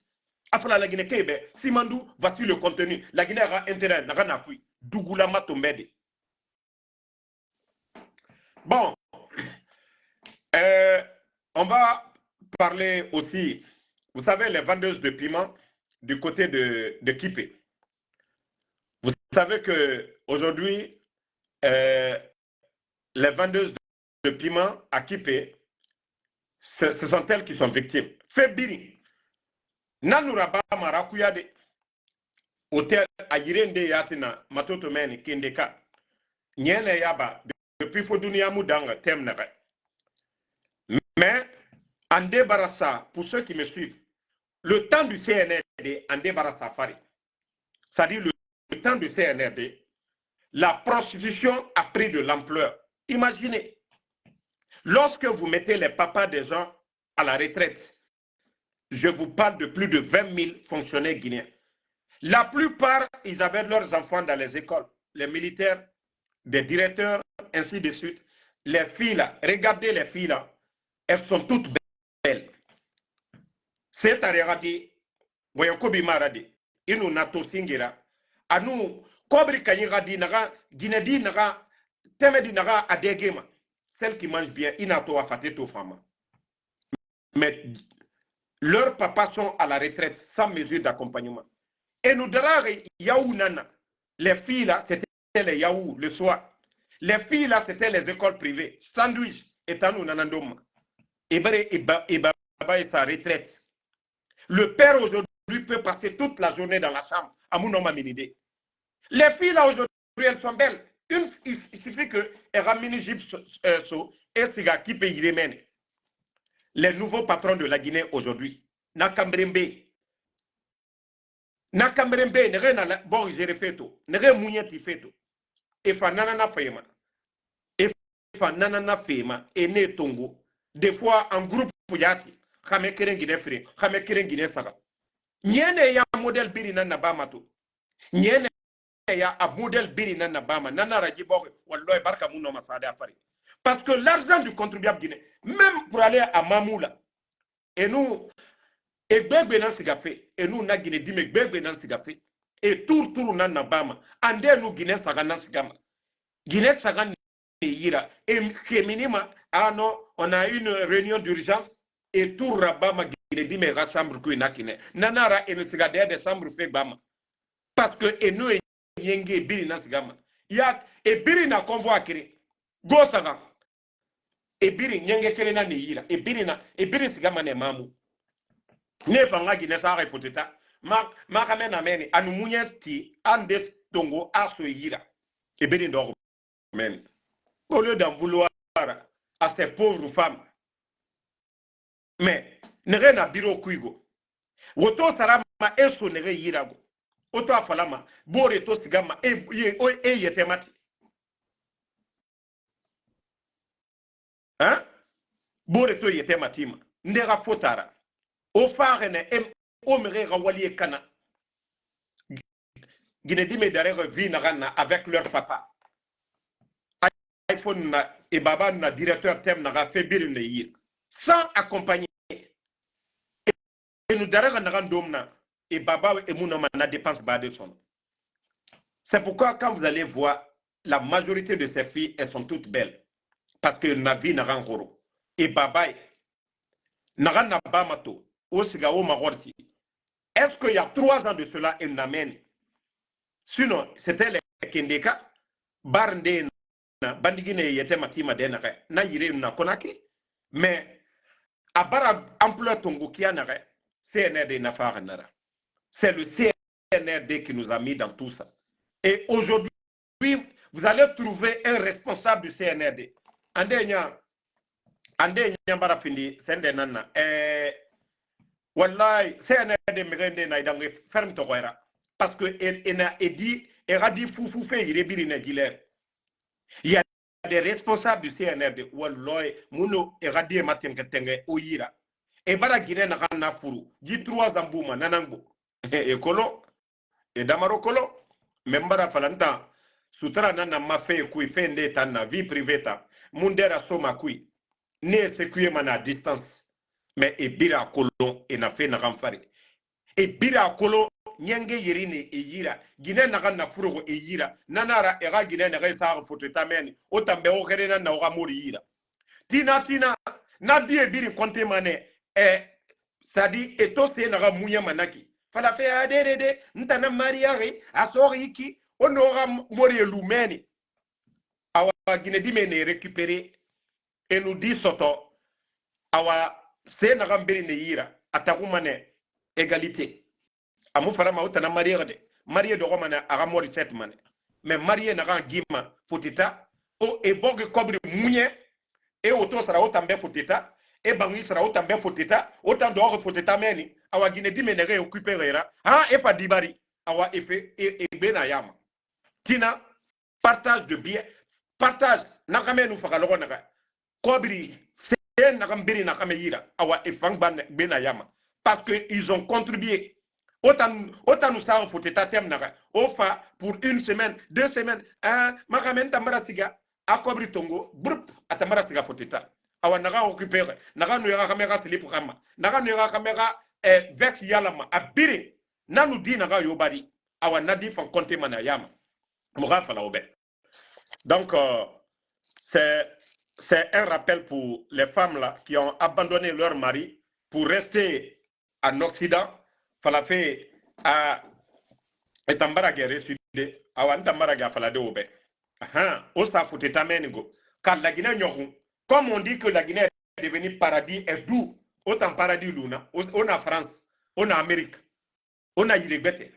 afala la Guinée kebe Simandou, voici le contenu. La Guinée a intérêt na kana kui Dougoula Matombede. Bon, on va parler aussi, vous savez, les vendeuses de piment du côté de Kipé. Vous savez que aujourd'hui, les vendeuses de piment à Kipé, ce sont elles qui sont victimes. Fe biri. Nanu raba marakuya de. Hôtel a yirende yatina matoto meni kendeka. Nyene yaba depuis fo dunia mudanga tem nere. Mais en débarrassa, pour ceux qui me suivent, le temps du CNRD en débarrassa fari. C'est-à-dire le temps du CNRD, la prostitution a pris de l'ampleur. Imaginez, lorsque vous mettez les papas des gens à la retraite, je vous parle de plus de 20 000 fonctionnaires guinéens. La plupart, ils avaient leurs enfants dans les écoles, les militaires, des directeurs, ainsi de suite. Les filles là, regardez les filles là, elles sont toutes belles. C'est à dire, voyons kobi maradi, inu nato singira, anu kobri kanyira di naga, ginedi naga, temedi naga adegema. Celle qui mange bien, inato afate to fama. Mais leurs papas sont à la retraite sans mesure d'accompagnement. Et nous dirons, yaou nana. Les filles là, c'était les yaou le soir. Les filles là, c'était les écoles privées. Sandwich, et tanou nanandoma. Et baba et sa retraite. Le père aujourd'hui peut passer toute la journée dans la chambre. À mon nom, idée. Les filles là aujourd'hui, elles sont belles. Il suffit que elles ramènent jupe et c'est qui paye Les nouveaux patrons de la Guinée aujourd'hui, Nakambrembe, Nakambrembe, nere na bon géré feto, nere munye ti feto. E fa nana fema. E fa nana fema e ne tongo. Des fois en groupe yati, xame keren Guinée fere, xame keren Guinée saga. Nyene ya modèle biri nan na bama to. Nyene ya a modèle biri nan na bama, nana raji bo wallahi barka mun no masade afari. Parce que l'argent du contribuable guinéen, même pour aller à Mamoula, et nous, et gbegbe nan siga fe, et nous na Guinée dime gbegbe nan siga fe, et tour tour nan na bama, ande nous Guinée saga nan sigama. Guinée saga ne yira, et minima, ah non, on a une réunion d'urgence, et tour rabama Guinée dime ra chambre ku na kine. Nanara et nous siga de chambre fe bama. Parce que et nous yenge biri nan sigama. Ya et biri na convoi kiri. Go saga. E biri nyenge kere na ne yira. E biri na e biri sigama ne mamu. Ne fanga Guinée sa refoteta. Ma ma kame na meni anu munye ti ande tongo aso yira. E biri ndoro meni. Au lieu d'en vouloir à ces pauvres femmes. Mais nere na biro kuigo. Woto sarama eso nere yirago. Oto afalama bore to sigama e e yetemati. Hein? Bore to yetematima. Ndera fotara. O fare em o mere rawali kana. Guinée dare vi na avec leur papa. iPhone na et baba na directeur tem na fait bir ne yir. Sans accompagner. Et nous dare na domna et baba et mouna na dépense ba de son. C'est pourquoi quand vous allez voir la majorité de ces filles, elles sont toutes belles. Parce que na vie na rangoro. Et baba na na bamato o siga o magorti. Est-ce qu'il y a 3 ans de cela, elle n'amène? Sinon, c'était les Kendeka, Barnde na bandigine yete matima de na na yire na Konakry. Mais à bara ampleur tongo kia na CNRD na fa nara. C'est le CNRD qui nous a mis dans tout ça. Et aujourd'hui, vous allez trouver un responsable du CNRD. Ande nya bara findi sende nana. Wallahi CNRD migende na idange ferme to goera. Parce que elle a dit elle a dit fufu fe yire biri na giler. Il y a des responsables du CNRD wallahi muno e radi matenga tenge oyira. E bara Guinée na na furu. Ji 3 ambuma nanango. E kolo e damaro kolo membara falanta sutra nana ma fe kui fe nde tan na vie privée ta mundera soma kui ne se kuye mana distance mais e bira kolon e na fe na gamfari e bira kolon nyenge yiri e yira Guinée na na furugo e yira nanara e ga Guinée na ga sa foto tameni o tambe o gere na na o ga mori yira tina tina na die biri konte mane e c'est-à-dire e to se na ga munya manaki fala fe adede ntana mariage asori ki On aura mori lumeni. Awa Guinée dime ne récupérer et nous dit soto awa se na gambiri ne yira ataguma ne égalité. Amu farama utana marié de marié dogo mane aga mori set mane. Mais marié na ga gima fotita o e bogi kobri munye e oto sara otambe fotita e bangi sara otambe fotita otan do fotita meni awa Guinée dime ne récupérer ra ha e fa dibari awa efe e e bena yama. Tina partage de biens partage nakame nu faga logo naka kobri se nakambiri nakame yira awa e fang ban bena yama parce que ils ont contribué autant autant nous savons fotita tem naka ofa pour une semaine, 2 semaines, hein, makame tambara siga akobri tongo brup atamara siga fotita awa naga récupérer naga nu yaga kamera slip kama naga nu yaga kamera vex yalama abiri nanu di naga yobari awa nadi fan compter mana yama moga fala obe. Donc c'est un rappel pour les femmes là qui ont abandonné leur mari pour rester en Occident. Falafe a etambara gere sude awa ntambara ga falade obe. Ahan, o sa foteta menigo. Car la Guinée nyoku, comme on dit que la Guinée est devenue paradis est doux, autant paradis luna, on a France, on a Amérique, on a Yilegbete.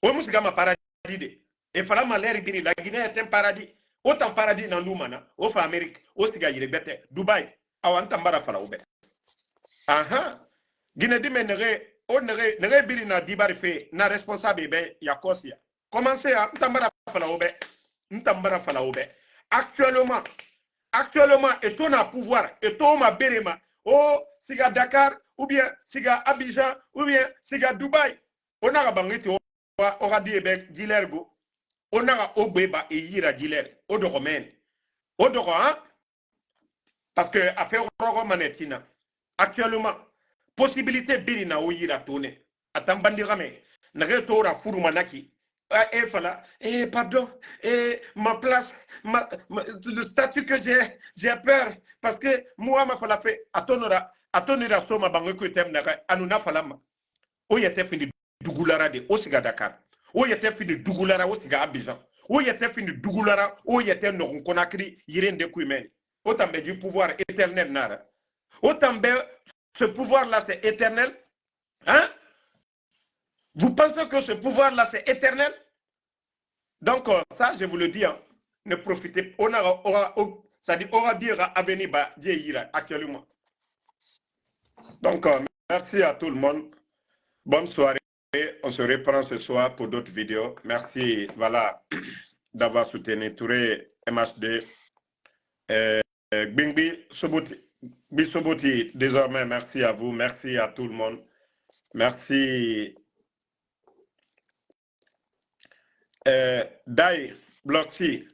O musika ma paradis de. Et fala ma l'air biri, la Guinée est un paradis. Autant paradis dans mana, o fa Amérique, o siga Yilegbete, Dubaï. Awa ntambara fala obe. Aha. Guinée di menere o nere nere biri na dibari fe na responsable be ya kosia. Commencez à ntambara fala obe. Ntambara fala obe. Actuellement, et ton a pouvoir, et ton ma berema, oh, siga Dakar, ou bien siga Abidjan, ou bien siga Dubaï. On a bangiti o ga di be gilergo. On a obeba e yira giler. O dogo men. O dogo hein? Parce que affaire rogo manetina. Actuellement, possibilité biri na o yira tone. Atan bandirame. Nage tora furu manaki. Ah, et voilà. Eh, pardon, eh, ma place, le statut que j'ai peur. Parce que moi, ma fala fait, atonora, atonira soma bango ko tem na anuna falama. O yete fini dugulara de, o siga Dakar. O yete fini dugulara, o siga Abidjan. O yete fini dugulara, o yete no Conakry, yirende kuimeni. Autant du pouvoir éternel nara. Autant ce pouvoir-là, c'est éternel. Hein? Vous pensez que ce pouvoir-là, c'est éternel? Donc, ça, je vous le dis, hein, ne profitez on aura, ça dit, aura dire à venir, bah, actuellement. Donc, merci à tout le monde. Bonne soirée. On se reprend ce soir pour d'autres vidéos. Merci, voilà, d'avoir soutenu Touré MHD. Bingbi Soboti, Bisoboti, désormais, merci à vous. Merci à tout le monde. Merci. Dai Bloxy,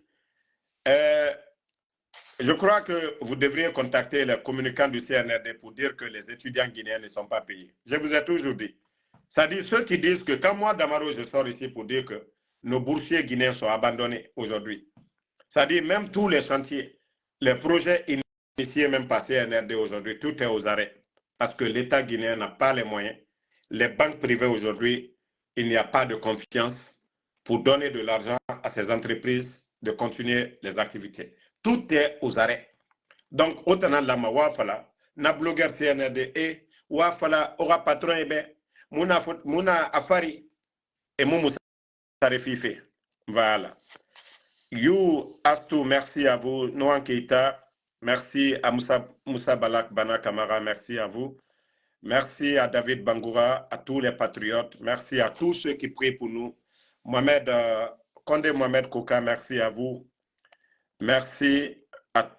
je crois que vous devriez contacter les communicants du CNRD pour dire que les étudiants guinéens ne sont pas payés. Je vous ai toujours dit. C'est-à-dire ceux qui disent que quand moi, Damaro, je sors ici pour dire que nos boursiers guinéens sont abandonnés aujourd'hui. C'est-à-dire même tous les chantiers, les projets initiés même par CNRD aujourd'hui, tout est aux arrêts. Parce que l'État guinéen n'a pas les moyens. Les banques privées aujourd'hui, il n'y a pas de confiance pour donner de l'argent à ces entreprises de continuer les activités. Tout est aux arrêts. Donc, autant lama wafala, na blogueur CNRD et wafala aura patron et ben muna muna afari et mumu fife. Voilà. You Astou, merci à vous. Noan Keita, merci à Moussa Balak Bana Kamara, merci à vous. Merci à David Bangoura, à tous les patriotes. Merci à tous ceux qui prient pour nous. Mohamed, Condé Mohamed Koka, merci à vous. Merci à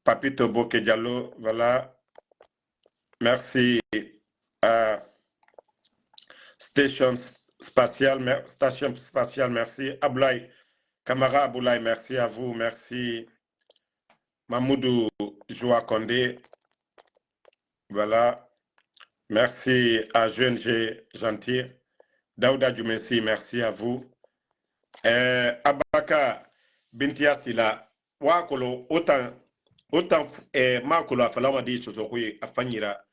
Papito Boke Diallo, voilà. Merci à Station Spatiale, Station Spatiale, merci. Ablaï, Kamara Aboulaye, merci à vous. Merci Mamoudou Joa Condé. Voilà. Merci à Jeune G Gentil. Daouda Djoumessi, merci à vous. Abaka Bintia Sila, Wakolo, autant, autant, Makolo afalama di sosoko afanyira,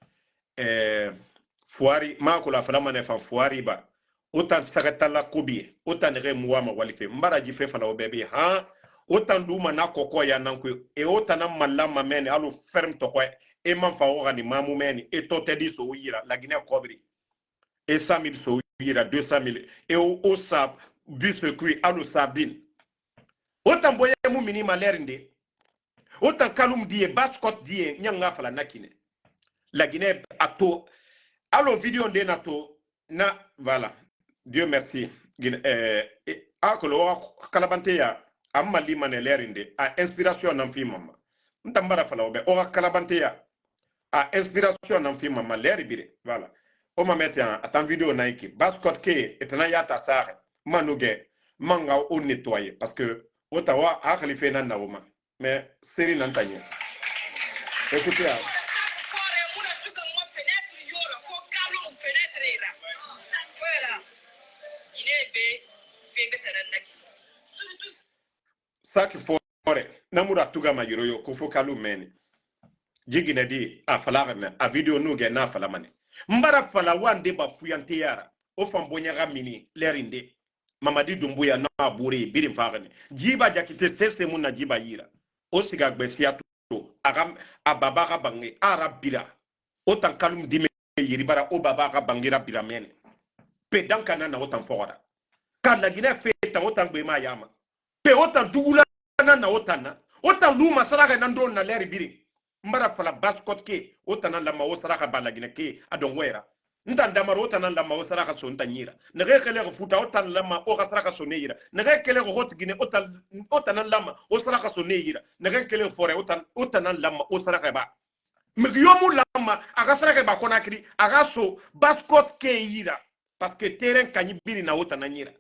Fuari, Makolo afalama ne fan Fuari ba. O tan sagatala kobi o tan re muwa ma walife mbara jife fala o bebe ha o tan luma na koko ya nan ko e o tan malla ma mene alu ferme to ko e man fa o gani mamu mene e to tedi so yira la Guinée kobri e 100 000 so yira 200 000 e o sa biscuit alu sardine. O tan boye mu mini ma lerinde o tan kalum die bascot die nyanga fala nakine la Guinée ato alo vidéo nde na to na. Voilà, Dieu merci. Guinée a kolo kalabante ya amma limane lerinde a inspiration nan fi mama ntambara fala o be o kalabante ya a inspiration nan fi mama leri bire. Voilà, o ma mette en atan vidéo na iki bascot ke etana yata sare manuge manga o nettoyer parce que o tawa a khalife nan na o ma mais seri nan tanye. Écoutez. Fore muna tuka ma fenêtre yoro fo kalo fenêtre la. Voilà. Guinée be fe be taran naki. Surtout Saki fore namura tuga ma yoro yo ko fo kalu meni jigine di a fala me a video nuge na fala mane mbara fala wande ba fuyante yara o fan bonya mini lerinde Mamadi Doumbouya na bure birin fagane jiba jakite sese mun na jiba yira o siga gbesiya to aga a baba ka bange ara bira o tan kalum dime yiribara o baba ka bangira bira mene pe dan kana na o tan fogora ka la Guinée fe tan o tan gbe ma yama pe o tan dugula na na o tan na o tan luma saraka nan don na leri biri mbara fala baskot ke o tan la ma o saraka ba la Guinée ke adon wera ntan damaro o tan la ma o saraka so ntan yira nege kele ko futa o tan la ma o ka saraka so ne yira nege kele ko hot Guinée o tan la ma o saraka so ne yira nege kele fore o tan la ma o saraka ba migiyomu la ma a ka saraka ba Conakry a ka so baskot ke yira parce que terrain kanyi biri na o tan yira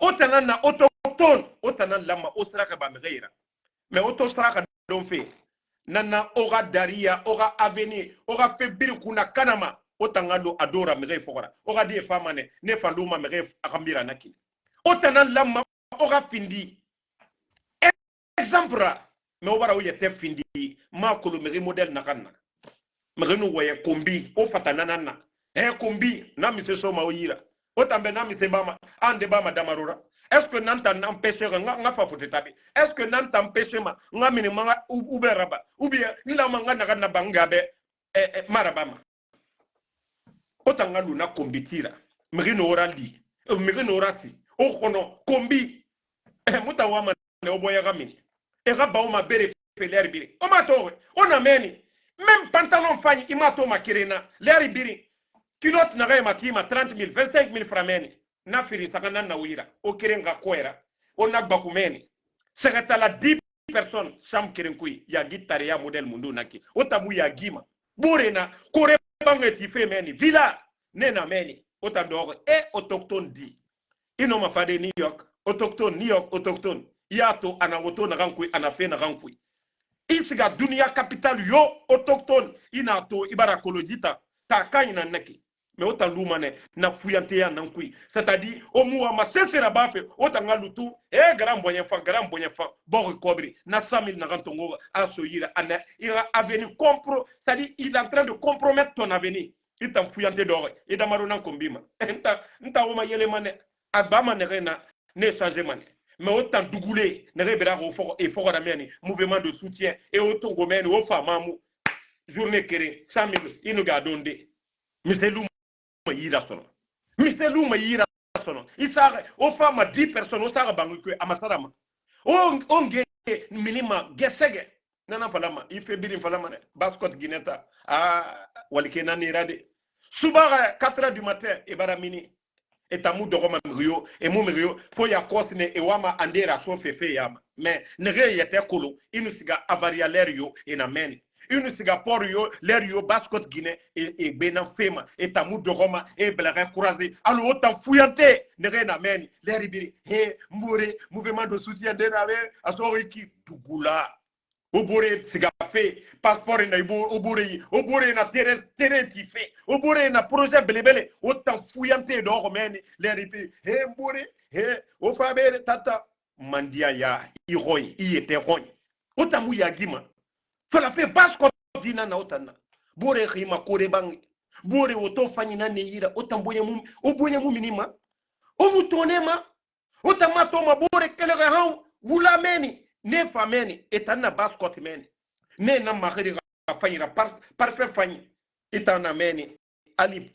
o tan na autochtone o tan la ma o saraka ba mege yira mais o to saraka don fe nana o ka dariya o ka avenir o ka fe biri kuna kanama o tanga lo adora mege fokora o ka di e fama ne ne fa luma mege akambira na kini o tana lamma o ka findi exemple ra mais o bara o yɛtɛ findi ma kolo mege modèle na kan na mege nu wɔyɛ kombi o fata nana na kombi na mise so ma o yira o tambe na mise ba ma an de ba ma damarora. Est ce que nan tan empêcher nga fa fote tabi? Est ce que nan tan empêcher ma nga mini ma nga ou be raba ou bien nla ma nga naga na banga be maraba ma o tanga luna kombi tira mege no ora li mege no ora si o kono kombi muta wa ma ne o boya ga mini e ga ba o ma bere fe leri biri o ma to o na meni même pantalon fani i ma to ma kirena leri biri culotte na ga ma tima 30 000 25 000 francs meni na firi saka na na wira o kiren ga koera o na gbaku meni saka la 10 personnes chambre kiren kui ya gitare ya modèle mundu naki o tamu ya gima bore na kore bange ti fe meni villa ne na meni o ta dogo e autochtone di ino ma fade New York autochtone New York autochtone ya to ana woto na kan kui ana fe na kan kui i siga dunia capital yo autochtone ina to ibara kolojita ta kan na naki mais o tan luma ne na fuyanteya nan kui, c'est-à-dire o muwa ma sesera ba fe o tan ga lutu e garan bonye fan garan bonye fan bor kobri na 100 000 na kan tongo a so yira ana ira avenir compro, c'est-à-dire il est en train de compromettre ton avenir. I tan fuyante dɔgɔ i damaro nan kombima nta nta o ma yele mane a ba ma nɛgɛ na ne changer mane mais o tan dugule nɛgɛ bɛra k'o fɔ e fɔgɔra mɛni mouvement de soutien e o tongo mɛni o fa mamu journée kere 100 000 inu ga don de miselu ma yira sɔnɔ miselu ma yira sɔnɔ i saga o fa ma 10 personnes o saga bangu ko a ma sara ma o nge minima gɛsɛgɛ nana fala ma i fe birin fala ma dɛ bascot gineta a walike nani de subaga 4 heures du matin e bara mini e tamu dɔgɔ ma migiyo e mu migiyo fo ya kɔsine e wama andera so fefe yama mais nege yɛtɛ kolo inu siga avaria lɛri yo e na mɛni inu siga port yo lɛri yo bascot Guinée e gbena fema e tamu dɔgɔ ma e bɛlɛkɛ courage alo o tan fuyante nege na mɛni lɛri biri he mbore mouvement de soutien de na be aso iki dugula o bore siga fe passeport na ibo o bore yi o bore na terrain terrain ti fe o bore na projet belebele o tan fuyante do ko meni leri bi he mbore he o fa be tata mandia ya i roy i ete roy o tamu ya gima fala fe basko dina na o tan na bore khima kore bang bore o to fanyina ne yira o tan bonya mum o bonya mum minima. O mu tone ma o tama to ma bore kele han wula meni ne fa meni e tan na Basse-Côte meni ne na magari ga fanyira parfait fanyi itana meni ali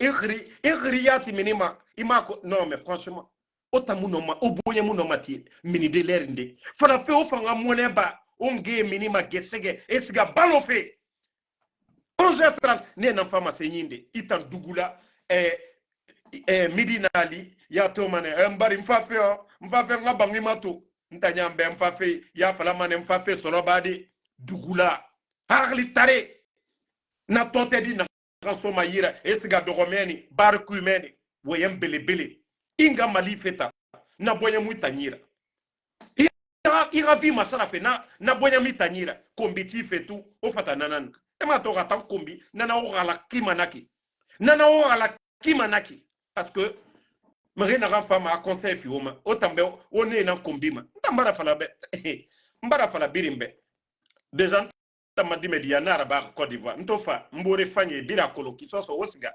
igri igri yati minima ima ko. Non mais franchement, o tamu no ma o bonya mu no mati mini de l'air nde fana fe o fanga mone ba o nge minima getsege e siga balo fe 11h30 ne na fama se nyinde itan dugula midi nali ya to mane mbari mfafe o mfafe nga bangi mato nta nyambe mfafe ya fala mane mfafe solo badi dugula hakli tare na tote di na soma yira e siga dogomeni barku meni woyem belebele inga Mali feta na bonya mu tanyira ira vi masara fe na bonya mi tanyira kombi ti fetu o fata nanan e ma to tan kombi nana o gala kima naki nana o gala kima naki, parce que mare na ran fama conseil fi o ma o tambe o ne na kombi ma ntambara fala be mbara fala birimbe déjà tamadi media na araba Côte d'Ivoire nto fa mbore fanye bira kolo kisoso o siga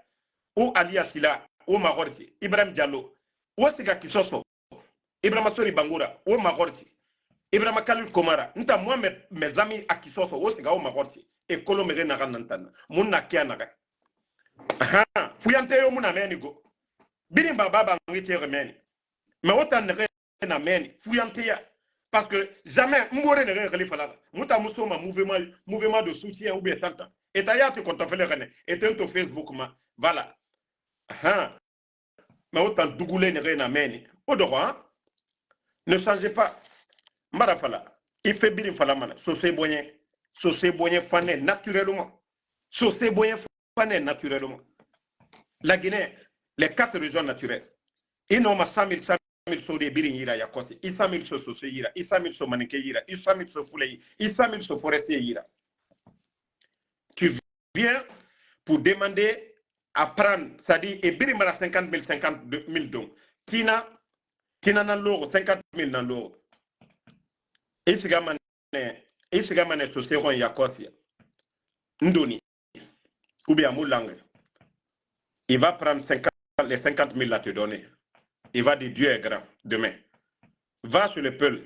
o Aliya Sila o magorti Ibrahim Diallo o siga kisoso Ibrahima Sori Bangura o magorti Ibrahima Khalil Komara nta moi mes amis à kisoso o siga o magorti e kolo mere na kan nantana mun na kia na ha fuyante yo mun ameni go birin baba ba ngi tere meni mais autant ne na meni fuyante ya, parce que jamais mbore ne re khalifa la muta musoma mouvement de soutien ou bien tanta et ta te konta fele rene et to Facebook ma voilà ha mais autant dugule ne re na meni o dogo hein. Ne changez pas mbara fala il fait birin fala mana sosé bonye fane naturellement, sosé bonye fane naturellement. La Guinée, les quatre régions naturelles i no ma 100 000 100 000 so de birin yira ya kosi i 100 000 so sosé yira i 100 000 so maninke yira i 100 000 so fule yira i 100 000 so forestier yira. Tu viens pour demander à prendre, c'est-à-dire et birin mara 50 000 50 000 dons tina tina nan logo 50 000 nan logo i siga mane i siga mane sosé ron ya kosi ndoni ou bien Moulangue. Il va prendre 50, les 50 000 à te donner. Il va dire: Dieu est grand demain. Va sur le Peul.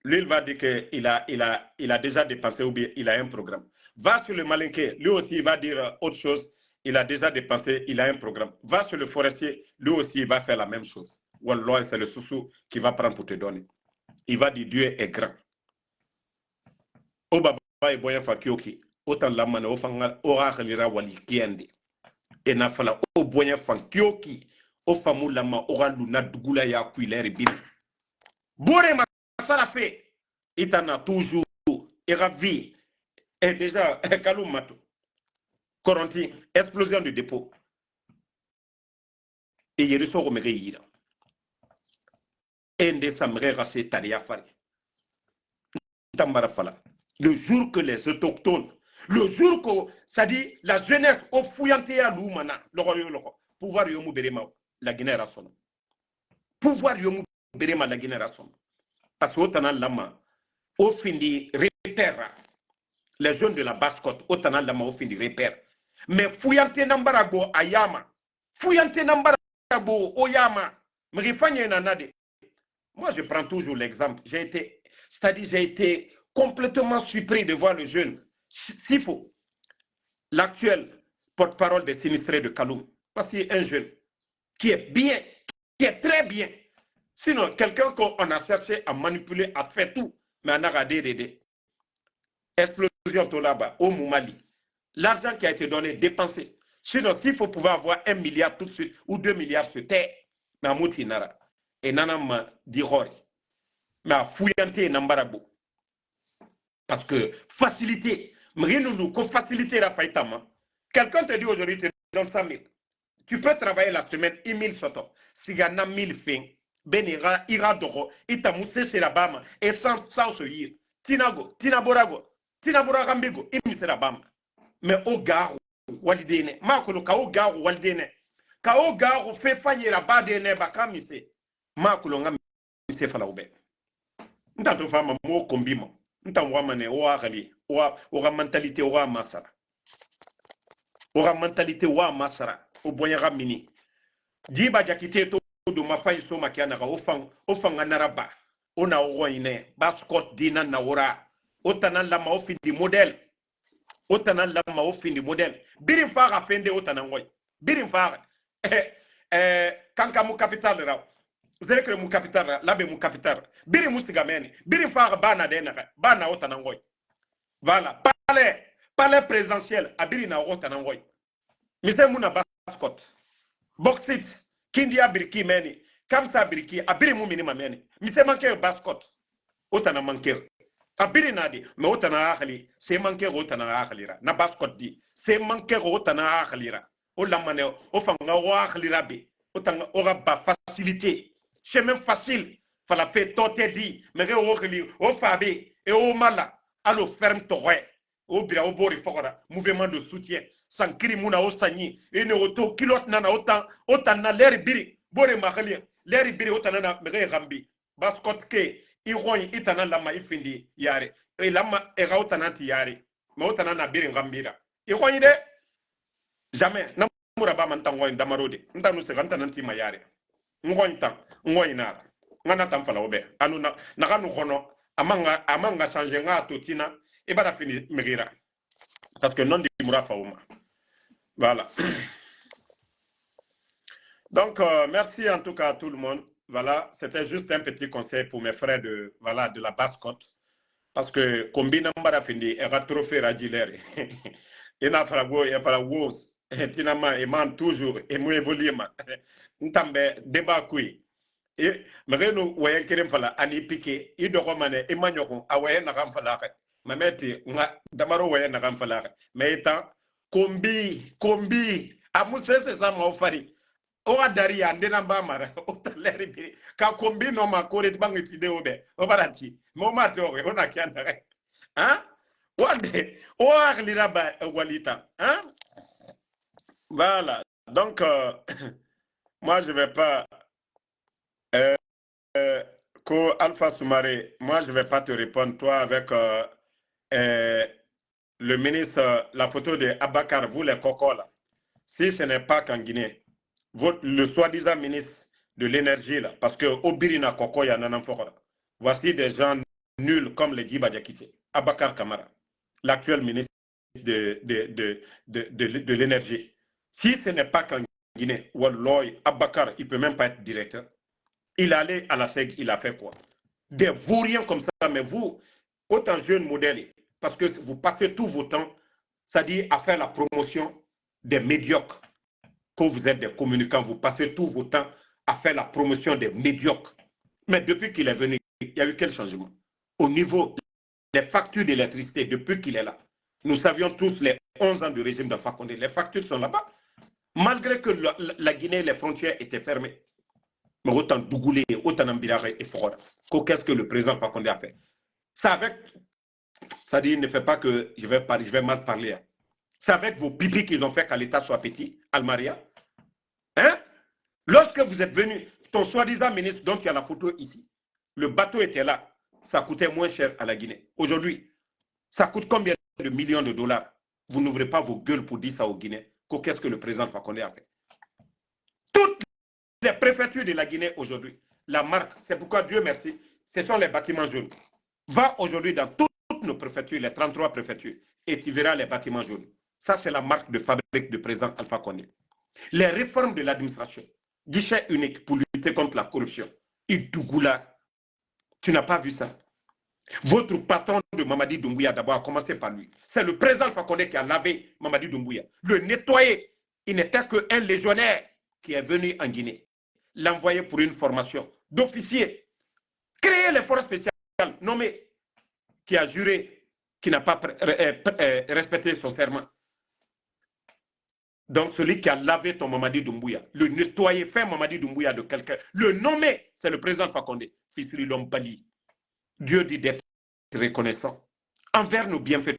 Lui, il va dire qu'il a déjà dépensé ou bien il a un programme. Va sur le Malinké. Lui aussi, il va dire autre chose. Il a déjà dépensé, il a un programme. Va sur le forestier. Lui aussi, il va faire la même chose. Wallah, c'est le sous qu'il va prendre pour te donner. Il va dire: Dieu est grand. O baba e boya fakioki. Autant la mane o fanga o ra wali kiende. E na fala o bonya fankioki o famu lama o ga luna dugula ya kuilere biri. Bore ma sara fe itana toujours e vie et déjà kalou mato Coronti explosion du dépôt e yeri sogo mege yira e nde sa mege ga se tariya fari ntambara fala. Le jour que les autochtones, le jour que, ça dit la jeunesse au fouillante ya lumana logo yo logo pouvoir yo mu berema la Guinée rasono pouvoir yo mu berema la Guinée rasono, parce que otana lama au findi repère les jeunes de la Basse-Côte otana lama au findi repère mais fouillante nambara go ayama fouillante nambara go oyama mrifanye nanade. Moi, je prends toujours l'exemple, j'ai été, c'est-à-dire j'ai été complètement surpris de voir le jeune Sifo, l'actuel porte-parole des sinistrés de Kaloum. Voici un jeune qui est bien, qui est très bien. Sinon, quelqu'un qu'on a cherché à manipuler, à faire tout, mais on a radé. Explosion tout là-bas, au Mali. L'argent qui a été donné, dépensé. Sinon, s'il faut pouvoir avoir 1 milliard tout de suite ou 2 milliards sur terre, mais à Moutinara. Et nana ma di. Mais à fouillante nambarabo. Parce que facilité, nous faciliter la faïtama. Quelqu'un te dit aujourd'hui, tu te donne 100 000. Tu peux travailler la semaine, 1000 soto. S'il y en a 1000 fins, ben ira, ira doro, ita mousse c'est la bama, et sans se yir. Tinago, tinaborago, tinaboragambigo, imi la bama. Mais au garo, walidene, makolo ka o garo walidene. Ka o garo fe fanyera badene bakamise. Makolo nga mise fala ube. Nta to fama mo kombimo. Nta wamane o akali, o ga mentalité o ga masara. O ga mentalité o masara. O bonya ga mini. Jiba jakite to Do ma fayi so makiya naxa o fan o fanga naraba o na o ɣɔyinɛ Basse-Côte di nan na wora o tana lama o findi modèle, o tana lama o findi modèle birin faxa fende o tana ŋɔyi birin faxa Kankan mu capitale ra, Nzérékoré mu capitale ra, Labé mu capitale ra, birin mu siga mɛni birin faxa ba na de naxa ba na o tana ŋɔyi. Voilà, palais présidentiel a biri na o tana ŋɔyi mise mu na Basse-Côte bauxite Kindia biriki mɛni Kamsa biriki a biri mu minima mɛni mise manke Basse-Côte o tana manke a biri na de mais o tana hakili se manke o tana hakili ra na Basse-Côte di se manke o tana hakili ra o lamane o fanga o hakili ra be o tanga o ga ba facilité chemin facile fala fe tote di mais o hakili o fa be e o mala alo ferme tɔgɔɛ o bira o bori fɔgɔra mouvement de soutien sankiri muna o sanyi ene o to kilote nana o tan o tan na leri biri bori makali leri biri o tan na mege gambi Basse-Côte ke i ɣɔnyi i tana lama i findi yare e lama e ga o tana ti yare mais o tana na biri gambira i ɣɔnyi de jamais na mura ba man tan ɣɔnyi damaro de nta nu sega nta nan ti ma yare n ɣɔnyi tan n ɣɔnyi nara n na tan fala o bɛ anu na naxa nu xɔnɔ a man ga changer n ga to tina i bara fini migira parce que non di mura fa o ma. Voilà. Donc, merci en tout cas à tout le monde. Voilà, c'était juste un petit conseil pour mes frères de, voilà, de la Basse-Côte. Parce que combina mbara findi e ga trophée rajilere. Ina fara go e fara wo tinama e man toujours e mu évoluer ma. Ntambe débat kui. E mege no wayen keren fala ani piqué i dogo mane i maɲɔgɔn a waye naxan fala xe mameti nga damaro waye naxan fala xe mais itan kombi kombi a mu sese sama o fari o ga dari ya ndena ba mara o ta leri biri ka kombi no ma kore bangi ti de obe o barati mo ma te o o na kianda hein wande o akhlira ba walita hein. Voilà, donc moi je vais pas ko Alpha Soumaré, moi je vais pas te répondre, toi avec le ministre, la photo de Abakar, vous les cocos là. Si ce n'est pas qu'en Guinée, le soi-disant ministre de l'énergie là, parce que Obirina Koko ya nanan fokora. Voici des gens nuls comme les Djiba Diakité, Abakar Kamara, l'actuel ministre de l'énergie. Si ce n'est pas qu'en Guinée, Walloy, Abakar, il ne peut même pas être directeur. Il est allé à la SEG, il a fait quoi? Des vauriens comme ça, mais vous, autant jeunes modèles, parce que vous passez tout vos temps, c'est-à-dire à faire la promotion des médiocres. Quand vous êtes des communicants, vous passez tout vos temps à faire la promotion des médiocres. Mais depuis qu'il est venu, il y a eu quel changement? Au niveau des factures d'électricité, depuis qu'il est là, nous savions tous les 11 ans du régime d'Alpha Condé, les factures sont là-bas. Malgré que la Guinée, les frontières étaient fermées. Mais autant Dougoulé, autant Nambirare et Foroda. Qu'est-ce que le président Alpha Condé a fait? Ça avec, ça dit, ne fait pas que je vais mal parler. Hein. C'est avec vos pipis qu'ils ont fait qu'à l'État soit petit, Almaria. Hein? Lorsque vous êtes venu, ton soi-disant ministre, dont il y a la photo ici, le bateau était là. Ça coûtait moins cher à la Guinée. Aujourd'hui, ça coûte combien de millions de dollars? Vous n'ouvrez pas vos gueules pour dire ça aux Guinéens. Qu'est-ce que le président Alpha Condé a fait? Toutes les préfectures de la Guinée aujourd'hui, la marque, c'est pourquoi Dieu merci, ce sont les bâtiments jaunes. Va aujourd'hui dans toutes nos préfectures, les 33 préfectures, et tu verras les bâtiments jaunes. Ça, c'est la marque de fabrique du président Alpha Condé. Les réformes de l'administration, guichet unique pour lutter contre la corruption, Idougoula, tu n'as pas vu ça. Votre patron de Mamadi Doumbouya, d'abord, a commencé par lui. C'est le président Alpha Condé qui a lavé Mamadi Doumbouya. Le nettoyé. Il n'était qu'un légionnaire qui est venu en Guinée. L'envoyer pour une formation d'officier. Créer les forces spéciales, nommé, qui a juré, qui n'a pas respecté son serment. Donc, celui qui a lavé ton Mamadi Doumbouya, le nettoyé, fait Mamadi Doumbouya de quelqu'un, le nommé, c'est le président Alpha Condé, Fils Bali. Dieu dit d'être reconnaissant envers nos bienfaiteurs.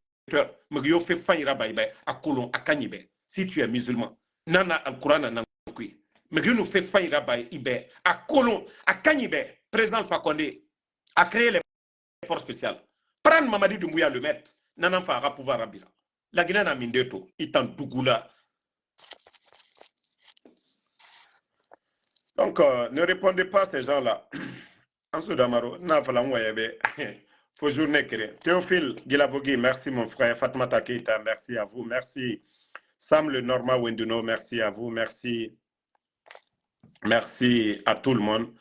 Si tu es musulman, nana al-Quran nankui. Mais nous fait faïra ibe à Kolon, à Kanyibe, président Alpha Condé a créé les forces spéciales. Prendre Mamadi Doumbouya le mettre, nana fa pouvoir rabira. La Guinée n'a mindeto, itan Dougoula. Donc, ne répondez pas à ces gens-là. Ansou Damaro, n'a fala ngoyebe. Faut journée créer. Théophile Guilavogui, merci mon frère. Fatmata Keita, merci à vous. Merci. Sam le Norma Wenduno, merci à vous. Merci. Merci à tout le monde.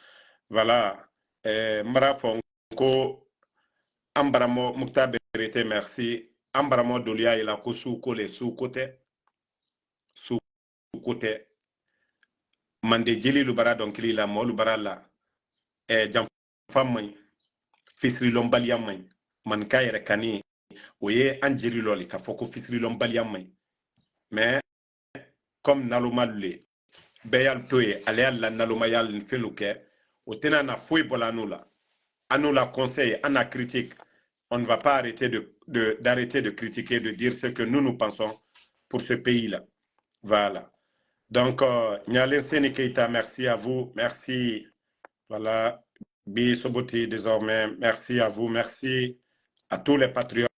Voilà. Mara Fonko, Ambaramo Mukta Berete, merci. Ambaramo Dolia, il a ko su le su côté. Su côté. Mande jeli lu bara dɔnkili la, mɔɔ lu bara la janfa man ɲi, fisirilɔnbaliya man ɲi, maninka yɛrɛ kani o ye an jeli lɔ le k'a fɔ ko fisirilɔnbaliya man ɲi. Mais comme naloma le bɛɛ y'al to ye, ale y'a la nalomaya ni fɛn kɛ, o tɛna na foyi bɔla an n'u la. An n'u la conseil, an na critique, on ne va pas arrêter d'arrêter de critiquer, de dire ce que nous, nous pensons pour ce pays-là. Voilà. Donc, Nyalen Seni Keita, merci à vous. Merci. Voilà. Bi Soboti, désormais, merci à vous. Merci à tous les patriotes.